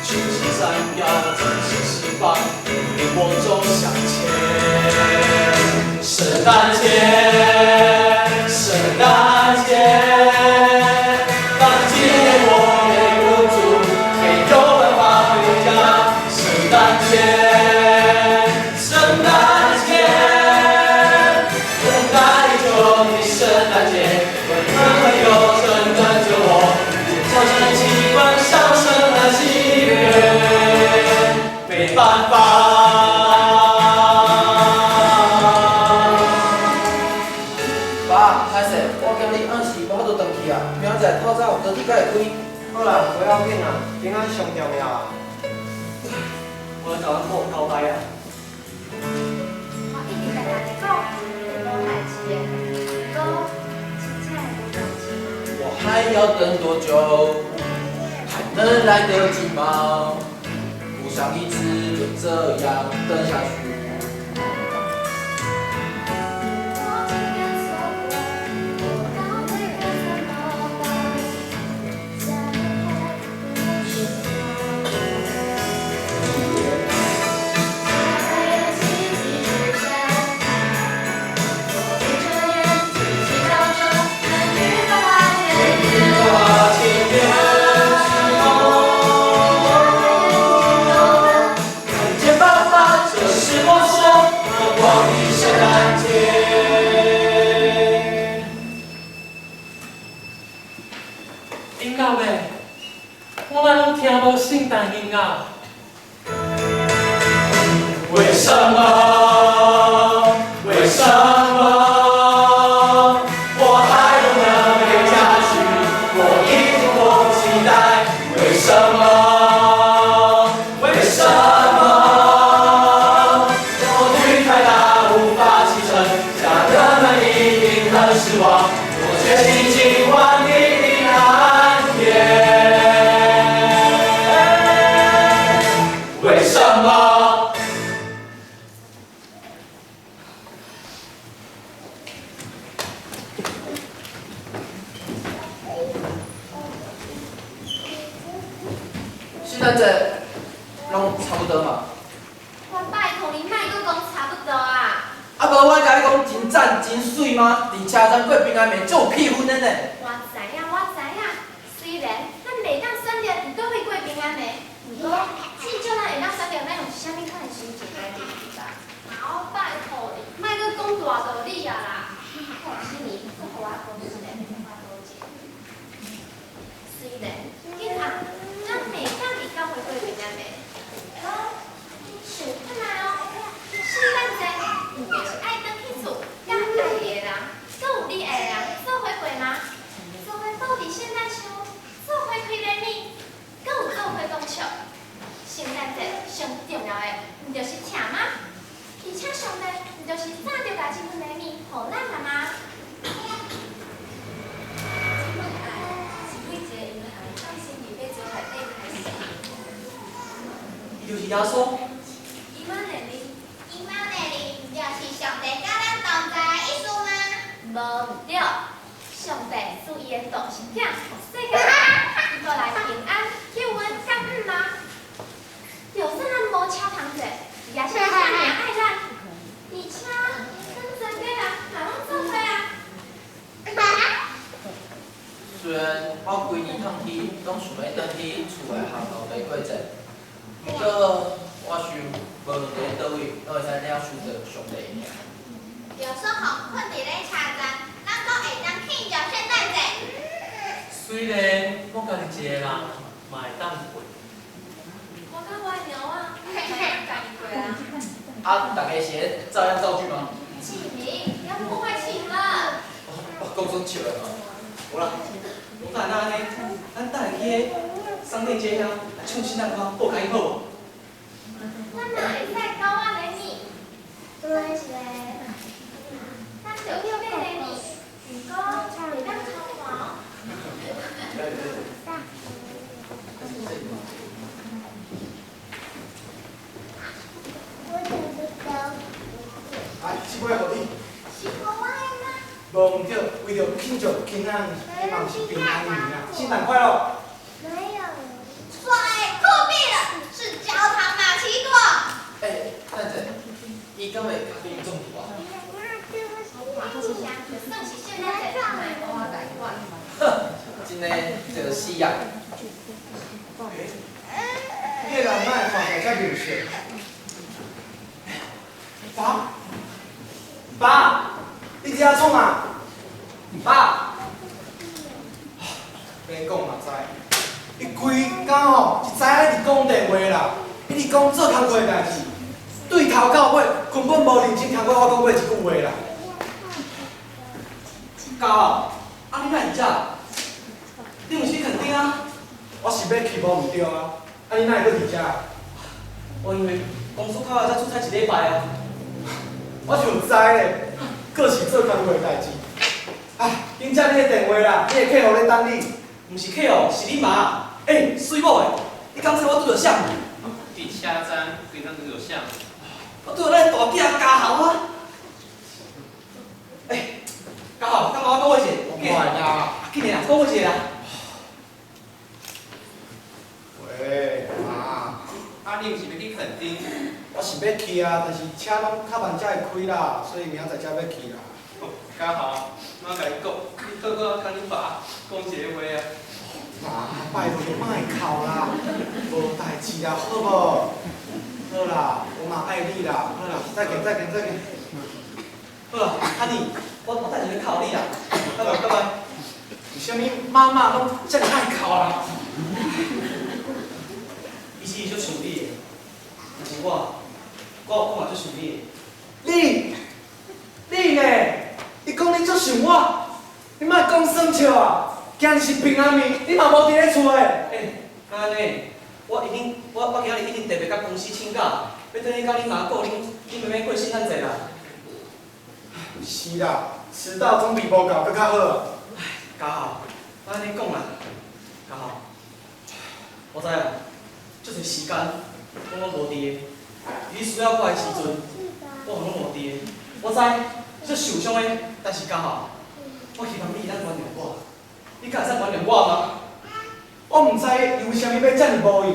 去西山要展翅翅膀，領我走向前。聖誕節，聖誕節，當今夜我被困住，沒有辦法回家。聖誕節，聖誕節，等待已久的聖誕節，溫暖朋友正等着我，尖叫聲一起歡笑聲和喜悅，沒辦法。爸，歹勢，我今日暗時無法度轉去啊，明仔載透早高鐵才會開。好啦，無要緊啦，平安上重要啊。我來共阮某交代啊。我一直共大家講，會無代誌的，不過真正會無代誌嗎？我還要等多久？還能來得及嗎？不想一直就這樣等下去。我不敢錯過，我到底該怎麼辦？再也不是我。還有奇蹟出現，我閉著眼睛祈禱著，能與爸爸見面。見面。到咧？我哪攏聽無聖誕音樂？為什麼？為什麼我還不能回家去？我已經迫不及待。為什麼？為什麼我雨太大無法啟程？家人們一定很失望。我決心今晚一定安夜。為什麼？聖誕節攏差不多嘛。我拜託你，莫閣講差不多啊！啊無我共你講真讚真媠嗎？佇車站過平安暝足有氣氛的呢。我知影，我知影。雖然咱袂當選擇佇佗位過平安暝，毋過至少咱會當選擇欲用啥物款的心情來面對吧。啊，我拜託你，莫閣講大道理啊啦！好，新年閣予我講一个，我多謝。雖然今暗咱袂當佇教會過平安暝，毋過你想看覓哦，聖誕節毋就是愛轉去厝，佮愛你的人，閣有你愛的人做伙過嗎？做伙布置聖誕樹，做伙開禮物，閣有做伙講笑。聖誕節上重要的，毋就是疼嗎？而且上帝毋就是早就共這份禮物予咱了嗎？這份愛是對一個因的愛放心佇欲做內底開始。伊就是耶穌。伊瑪內利，伊瑪內利，毋就是上帝佮咱同在的意思嗎？無毋對，上帝賜伊的獨生子予世界，伊閣來平安救恩感恩嗎？就算咱無超通濟，伊也是遮爾愛咱，而且咱全家人嘛攏做伙啊。雖然我規年通去，攏想欲轉去厝內和老爸過節，毋過我想無論佇咧佗位，攏會使領受著上帝的疼。就算予睏佇咧車站，咱閣會當慶祝聖誕節。雖然我家己一個人嘛會當過。我佮我的貓仔嘛會當家己過啊。啊，大家是咧照樣造句嗎？志明，不要破壞氣氛。我講出笑的嘛。無啦，我等下按呢，咱等下去彼商店街遐來唱聖誕歌，報共伊好無？咱嘛會使九仔禮物，咱就去買禮物，毋過袂當偷看哦。來，這擺予你。是予我的嗎？無毋對，為著慶祝今仔希望是平安年啊，聖誕快樂！沒有。帥，酷斃了，是焦糖瑪奇朵。欸，等者，伊敢會咖啡因中毒啊？我看這聲就算是聖誕節，嘛會無我共伊管。哼，真的就是死啊！欸，彼个人哪會看起來遮面熟？爸，爸，你佇遐創啊？爸，免講嘛知，伊規工吼就知影一直講電話啦，一直講做工課的代誌，對頭到尾根本無認真聽過我講過一句話啦。家豪，啊你哪會佇遮？你毋是去墾丁啊？我是欲去無毋對啊，啊你哪會閣佇遮？我因為公司口才出差一禮拜啊。我就知咧，閣是做工課的代誌。哎，緊接你的電話啦，你的客戶咧等你。毋是客戶，是你媽。欸，媠某的，你敢知我拄著啥？佇車站，規工拄著啥？我拄著咱大囝家豪啊！欸，家豪，等我講話一下。我來啦。緊來啦，講話一下啦。喂，媽。啊，你毋是欲去墾丁？我是欲去啊，但是車攏較慢才會開啦，所以明仔載才欲去啦。家豪，媽共你講，你好好共恁爸講一个話啊。媽，拜託你莫哭啦，無代誌啦，好無？好啦，我嘛愛你啦，好啦，再見再見再見。好啦，阿弟，我等下去敲你啦，拜拜拜拜。啥物媽媽攏遮爾愛哭啦？其實伊足想你的，但是我嘛足想你的。你呢？你講你足想我，你莫講耍笑啊！今日是平安暝，你嘛無佇咧厝的。欸，敢按呢？我已經，我今仔日已經特別佮公司請假，欲轉去佮恁媽顧恁妹妹過聖誕節啦。是啦，遲到總比無到閣較好。唉，家豪，我按呢講啦，家豪，我知影，足濟時間我攏無佇的，你需要我的時陣，我嘛攏無佇的。我知你足受傷的，但是家豪，我希望你會當原諒我，你敢會使原諒我嗎？我毋知你為啥物欲遮爾無閒。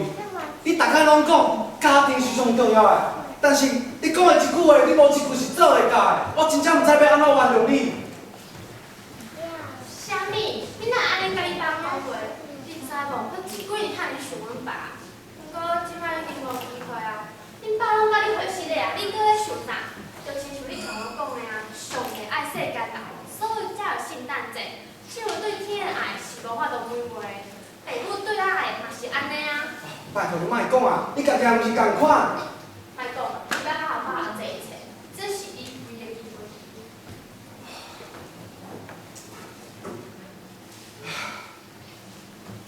你逐工攏講家庭是上重要的，但是你講的一句話，你無一句是做會到的。我真正毋知欲按怎原諒你。啥物？你哪按呢共你爸講話？你知無？佢這幾年遐爾想阮爸，毋過這擺已經無機會啊。恁爸攏佮你回事咧啊，你閣咧想啥？就親像你頭先講的啊，上帝愛世間人，所以才有聖誕節。這份對天的愛是無法度違背的，父母對仔的嘛是按呢啊。拜託你莫講啊，你家己毋是仝款。莫講，你欲好好把握這一切，這是你唯一的機會。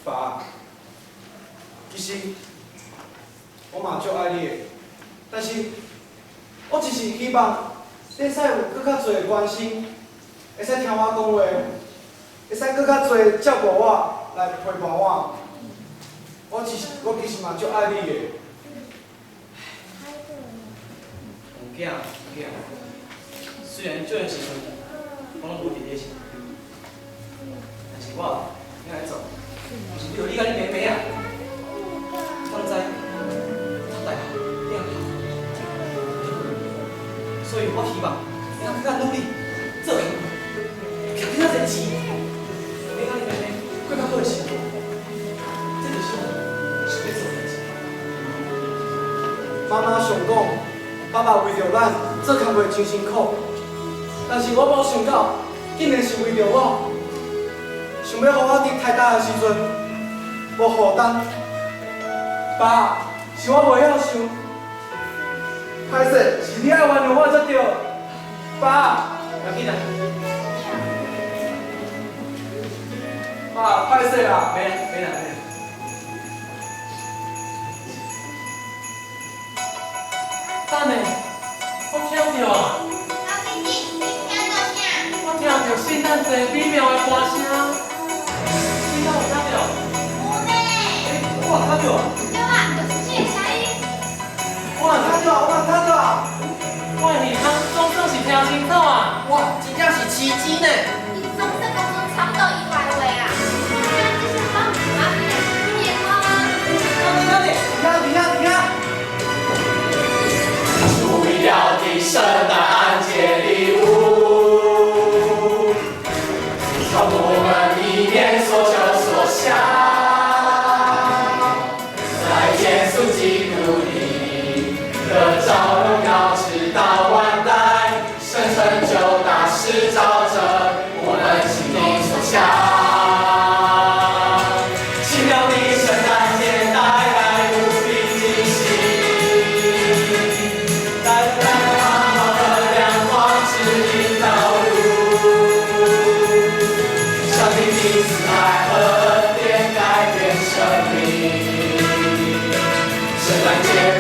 爸，其實我嘛足愛你的，但是我只是希望你會使有閣較濟的關心，會使聽我講話，會使閣較濟照顧我，來陪伴我。我其實嘛足愛你的。黃囝，黃囝，雖然這個時陣我攏無佇你身邊，但是我應該做，就是為著你佮你妹妹啊。我知讀大學你也所以我希望你閣較努力做工課，賺較濟錢，欲佮你妹妹過較好的生活。這就是我想欲做的代誌。媽媽常講，爸爸為著咱做工課真辛苦，但是我無想到，竟然是為著我，想欲予我佇台大的時陣無負擔。爸，是我袂曉想，歹勢，是你愛原諒我才對。爸，不要緊啦。爸，歹勢啦，免啦，免啦，免啦。等下，我聽著啊！老弟弟，你聽著啥？我聽著聖誕節美妙的歌聲，你敢有聽著？有呢。欸，我有聽著啊。對啊，就是這个聲音。我嘛聽著，我嘛聽著。我的耳孔總算是聽清楚啊！哇，真正是奇蹟呢！你總算講出差不多以外話啊！我聽這些攏毋是阿扁的，是你的歌啊！等下，等下，等下。出意料的聖誕節禮物，從我們一年所求所想，在耶穌基督裡得著榮耀，直到萬代，神成就大事，照著我們心中所想。奇妙的聖誕節帶來無比驚喜。帶來盼望和亮光，指引道路。上帝的慈愛和恩典改變生命。聖誕節。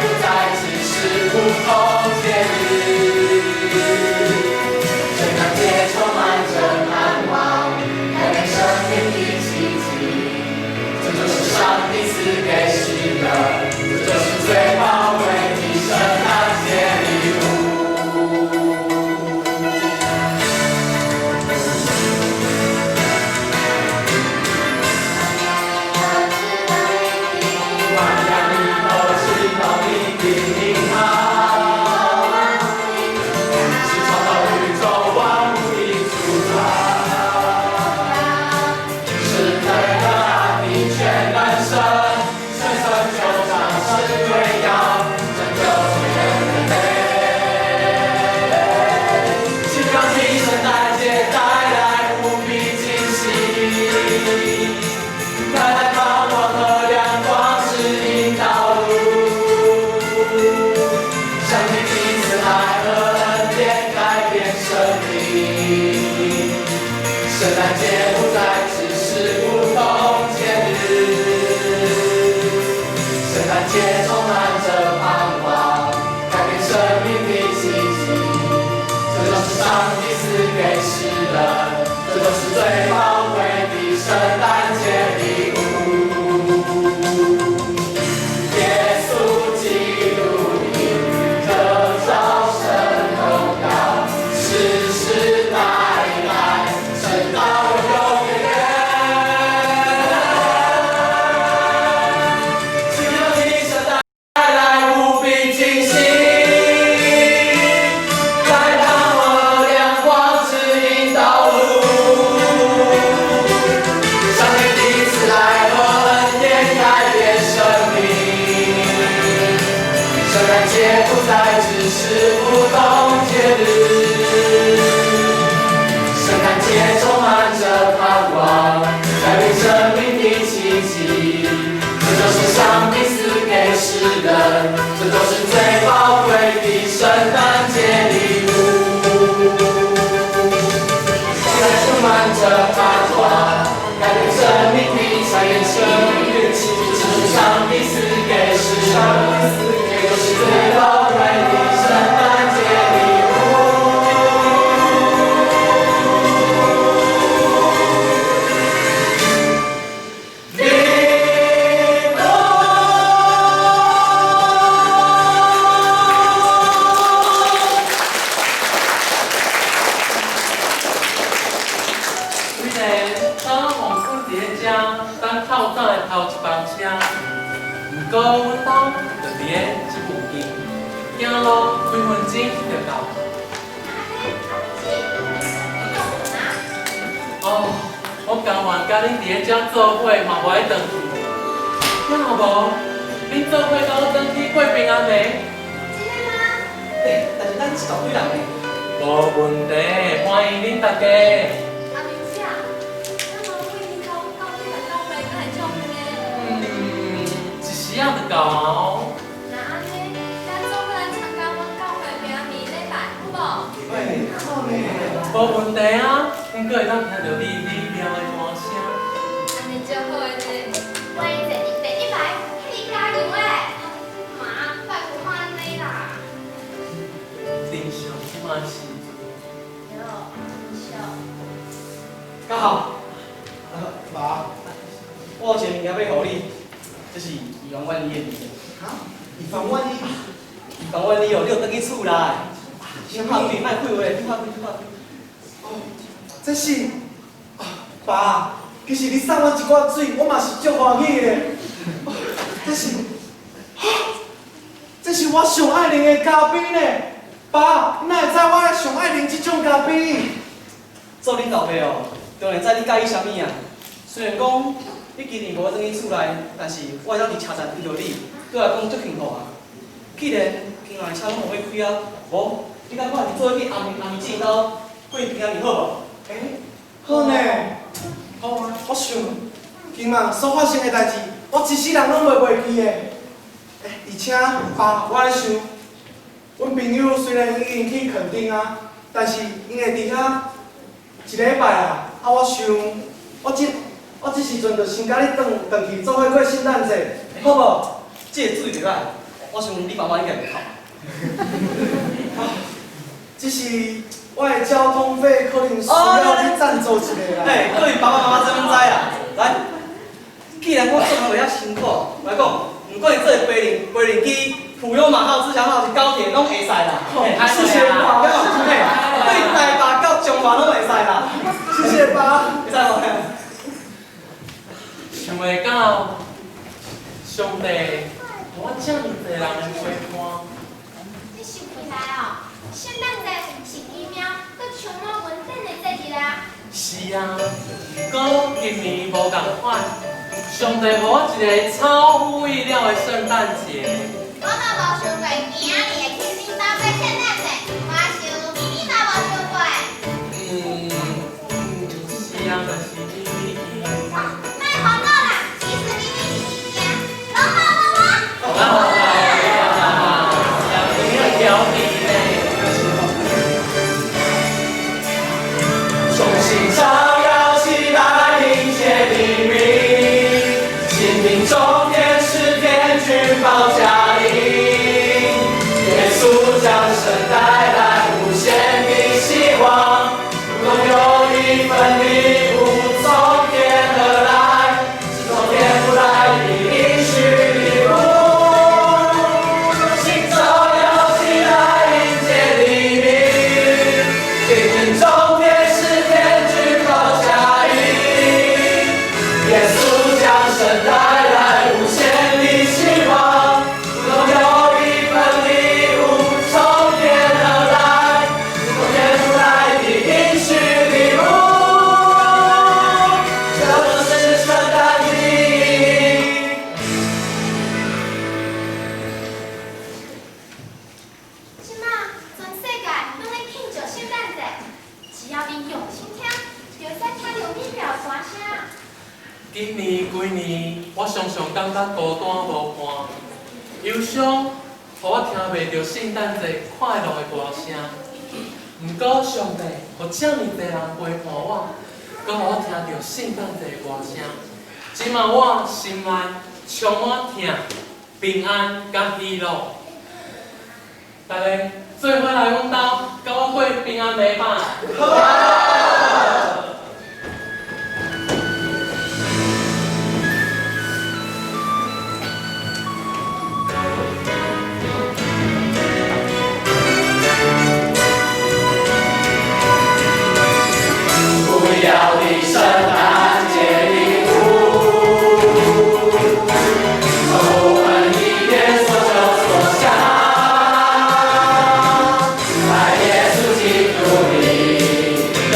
节充满着盼望，改变生命的奇迹。这就是上帝赐给世人，这就是最宝贵的圣诞节礼物。耶稣基督的得着神荣耀，世世代代，直到永远。奇妙的圣诞带来无比惊喜，在盼望亮光指引道路，上帝的慈爱和恩典改变生命。圣诞节不再只是普通节日，圣诞节充满着盼望，改变生命的奇迹。这就是上帝赐给世人，这就是最宝贵的圣诞节礼物。现在充满着盼望，改变生命的奇迹，这是上帝赐给世人，这就是最宝贵的圣诞节礼物。礼物。虽然昨昏黄困伫咧遮等透早的头一班车，毋过阮兜就伫咧这附近，行路几分钟就到。哦，我甘愿佮恁伫咧遮做伙，嘛无爱转去。听有无？恁做伙佮我转去过平安暝？真的吗？欸，但是咱是大几人呢？无问题，欢迎恁大家。阿明姐，咱无为恁兜到这个教会，敢会足远的？一时仔就到啊哦。若按呢，咱做伙来参加阮教会平安暝礼拜，好无？喂，好呢。无问题啊，毋过会当听著你美妙的歌声。按呢足好的呢。我坐伫第一排，替你加油的。妈，拜托莫按呢啦。珍惜这摆时阵。对，珍惜。刚好，爸，我有一个物件欲予你，这是以防万一的物件。哈？以防万一？以防万一哦，你有转去厝啦。先拍开，莫开话，你拍开，你拍开。哦，这是，啊，爸，其实你送我一寡水，我嘛是足欢喜的。哦，这是，啊，这是我上爱啉的咖啡呢。爸，你哪会知我上爱啉这种咖啡？做恁老爸哦，当然知你佮意啥物啊。虽然讲你今年无转去厝内，但是我会当伫车站遇著你，对我来讲足幸福啊。既然今晚的车拢无欲开啊，无，你佮我是做伙去阿明姊𪜶兜过平安暝好无？欸，好呢。好啊，我想，今晚所发生的代志，我一世人拢袂袂记的。欸，而且爸，我咧想，阮朋友虽然已经去垦丁啊，但是𪜶会伫遐一礼拜啊。啊，我想，我这时阵就先佮你转去做伙过圣诞节，好无？这个主意袂歹，我想你爸妈应该袂哭。啊，只是我的交通费可能需要去赞助一下啦。嘿，各位爸爸妈妈这拢知啦。来，既然我做工会遐辛苦，来讲，不管是坐飞龙机、普悠玛号、自强号、是高铁，拢会使啦。谢谢爸，嘿，对台北到彰化拢会使啦。谢谢爸。会使无？想袂到，上帝，予我这么济人的陪伴。你想起来哦，圣诞节是奇妙，阁充满恩典的节日啊。是啊，毋过今年无仝款，上帝予我一个超乎意料的圣诞节。我嘛无想过今仔日会去恁兜过圣诞节，我想咪咪嘛无想过。是啊，但是咪咪。莫烦恼啦，其实咪咪是物件，拢好无我。好啦好啦，你很调皮呢。众星照耀起来，迎接黎明，清明中天使天军报捷。感覺孤單無伴，憂傷，予我聽袂著聖誕節快樂的歌聲。毋過上帝，予遮爾濟人陪伴我，閣予我聽著聖誕節的歌聲。這馬我心內充滿疼、平安佮喜樂。大家做伙來阮兜，佮我過平安暝吧。不要的聖誕節禮物，送我們一點所求所想，在耶穌基督裡得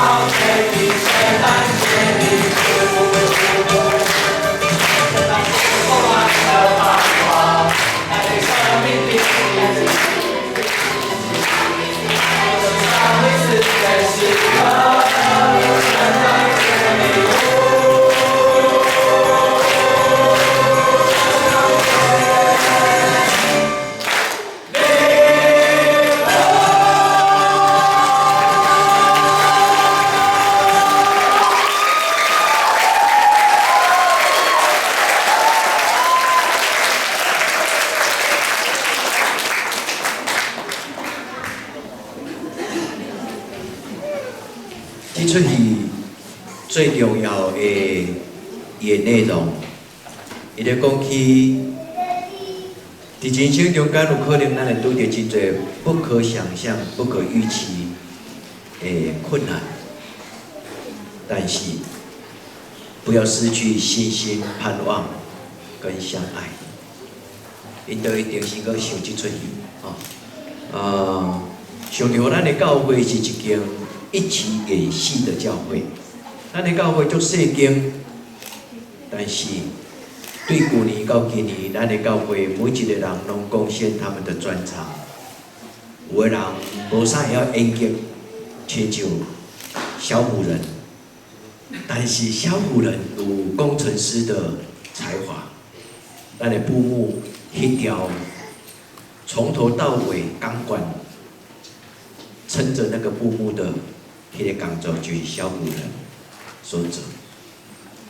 这的圣诞节礼物。圣诞节充满了盼望，带给生命的意义。送上你赐给时刻圣诞节礼物。这出戏最重要的伊的内容，伊咧讲起，伫人生中间有可能咱会拄著真济不可想象、不可预期的困难，但是不要失去信心、盼望跟相爱。𪜶都一定是阁想这出戏，吼。上帝予咱的教会是一间一起演戏的教会，咱的教会足细间，但是对旧年到今年，咱的教会每一个人拢贡献他们的专长。有的人无啥会晓演剧，亲像小虎人，但是小虎人有工程师的才华。咱的布幕彼条从头到尾钢管撑着那个布幕的彼个工作，就是小虎人所做。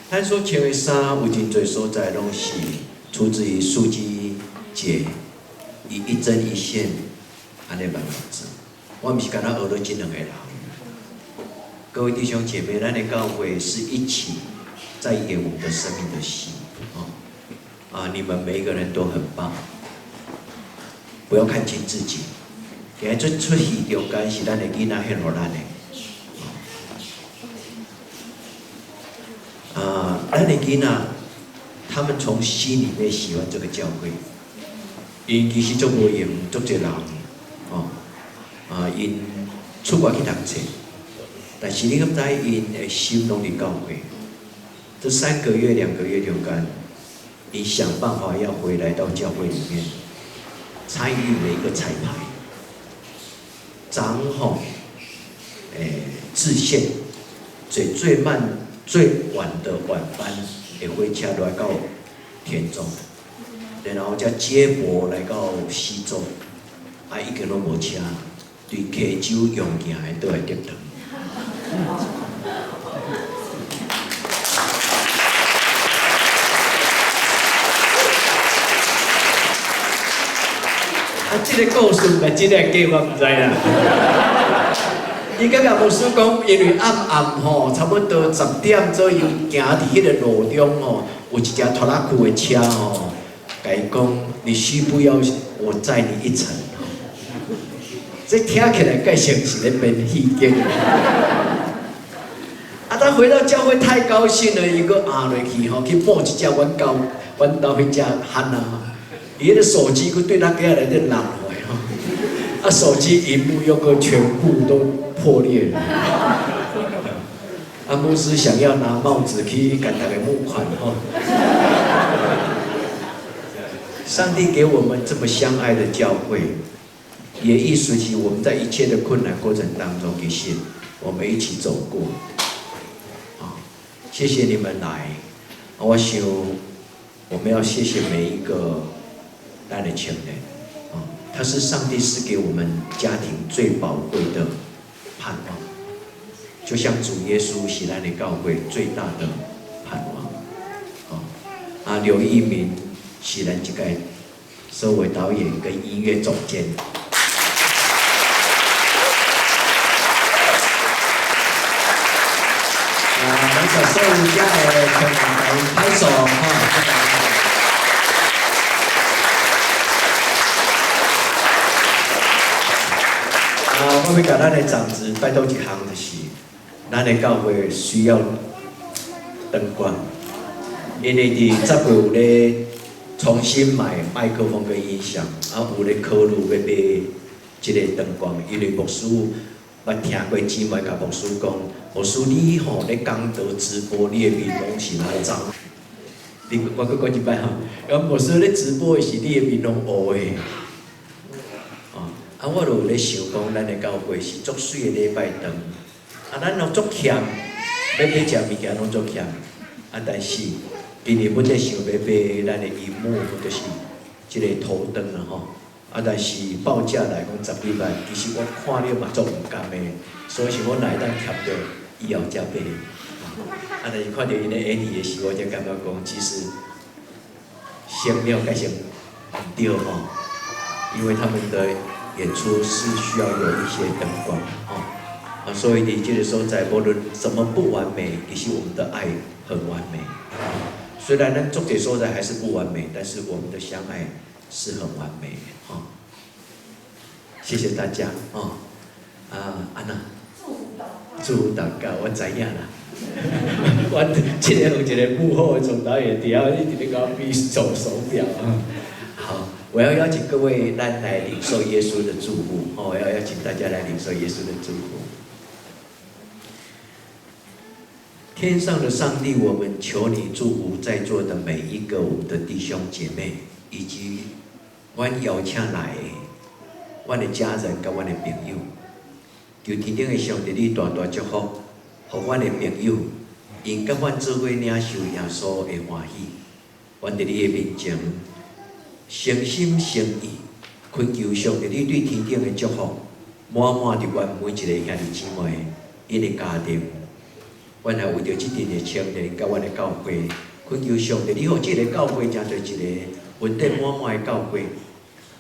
咱所穿的衫有真济所在，拢是出自于素姬姐伊一针一线按呢慢慢做。我毋是干焦学了这两个人。各位弟兄姐妹，咱的教会是一起在演我们的生命的戏，哦。啊，你们每一个人都很棒，不要看轻自己。今日这出戏中间是咱的囡仔献予咱的。啊，咱的囡仔，他们从心里面喜欢这个教会，𪜶其实足无闲，足济人，哦，啊，𪜶出外去读册，但是你敢知𪜶的心拢伫教会？这3个月、2个月中间，你想办法要回来到教会里面，参与每一个彩排，昨吼，致宪，最最慢、最晚的晚班的火车来到田中，然后才接驳来到西周，啊，已经拢无车，对溪州用行的倒来竹塘。啊，这个故事毋是真的假，我毋知啦。伊感觉牧师讲，因为暗暗吼，差不多10点左右，行伫彼个路中吼，有一只拖拉库的车吼，共伊讲，你需不要我载你一程？这听起来盖像是咧编戏剧。啊，他回到教会太高兴了，伊阁压落去吼，去抱一只阮兜，阮兜彼只汉啊。伊彼个手机阁对咱囝内底落落来吼，啊，手机萤幕又阁全部都破裂了。啊，牧师想要拿帽子去共大家募款吼。上帝给我们这么相爱的教会，也意思是我们在一切的困难过程当中，其实我们一起走过。啊，谢谢你们来。我想我们要谢谢每一个咱的亲人，啊，他是上帝赐给我们家庭最宝贵的盼望，就像主耶稣是咱的教会最大的盼望，啊，啊，刘一鸣是咱这个收尾导演跟音乐总监。啊，咱所有遮的听众拍手哈。啊，我欲共咱的长子拜托一项，就是咱的教会需要灯光，因为伫10月有咧重新买麦克风跟音响，啊有咧考虑欲买这个灯光，因为牧师捌聽過姊妹共牧師講，牧師你吼咧講道直播，你的面攏是哪髒？你我閣講一擺吼，講牧師咧直播的時，你的面攏烏的。哦，啊，我就有咧想講，咱的教會是足媠的禮拜堂，啊，咱攏足儉，欲買食物件攏足儉，啊，但是今年本來想欲買咱的螢幕，就是這个頭燈啦吼。啊，但是報價來講十幾萬，其實我看了嘛足毋甘的，所以是我若會當儉著以後才買。啊，但是看著𪜶咧演戲的時，我才感覺講，其實先了解先毋對吼，因為他們的演出是需要有一些燈光吼，啊，所以佇這个所在，無論怎麼不完美，其實我們的愛很完美。雖然咱足濟所在還是不完美，但是我們的相愛是很完美的吼。謝謝大家哦。啊，安娜，祝福禱告，我知影啦。我這个有一个幕後的總導演，佇遐一直咧共我比手手錶啊。好，我要邀請各位，咱來領受耶穌的祝福。哦，我要邀請大家來領受耶穌的祝福。天上的上帝，我們求你祝福在座的每一個我們的弟兄姐妹，以及阮邀請來的阮的家人佮阮的朋友。求天頂的上帝，你大大祝福，予阮的朋友，𪜶佮阮做伙領受耶穌的歡喜。阮佇你的面前，誠心誠意懇求上帝，你對天頂的祝福，滿滿佇阮每一個兄弟姊妹𪜶的家庭。阮也為著這陣的青年佮阮的教會，懇求上帝，你予這个教會成做一个恩典滿滿的教會。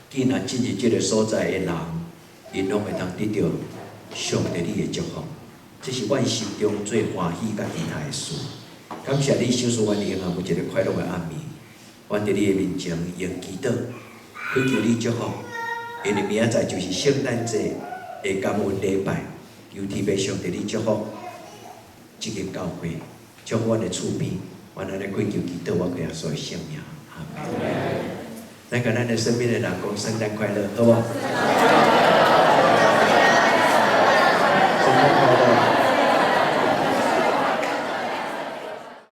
既然進入這个所在的人，𪜶攏會當得著上帝你的祝福，這是阮心中最歡喜佮期待的事。感謝你，賞賜阮永遠有一个快樂的暗暝。阮佇你的面前用祈禱，懇求你祝福，因為明仔載就是聖誕節的感恩禮拜，求天父上帝你祝福這間教會，祝福阮的厝邊，阮按呢跪求祈禱，我耶穌的聖名，阿門。咱共咱的身邊的人講聖誕快樂，好無？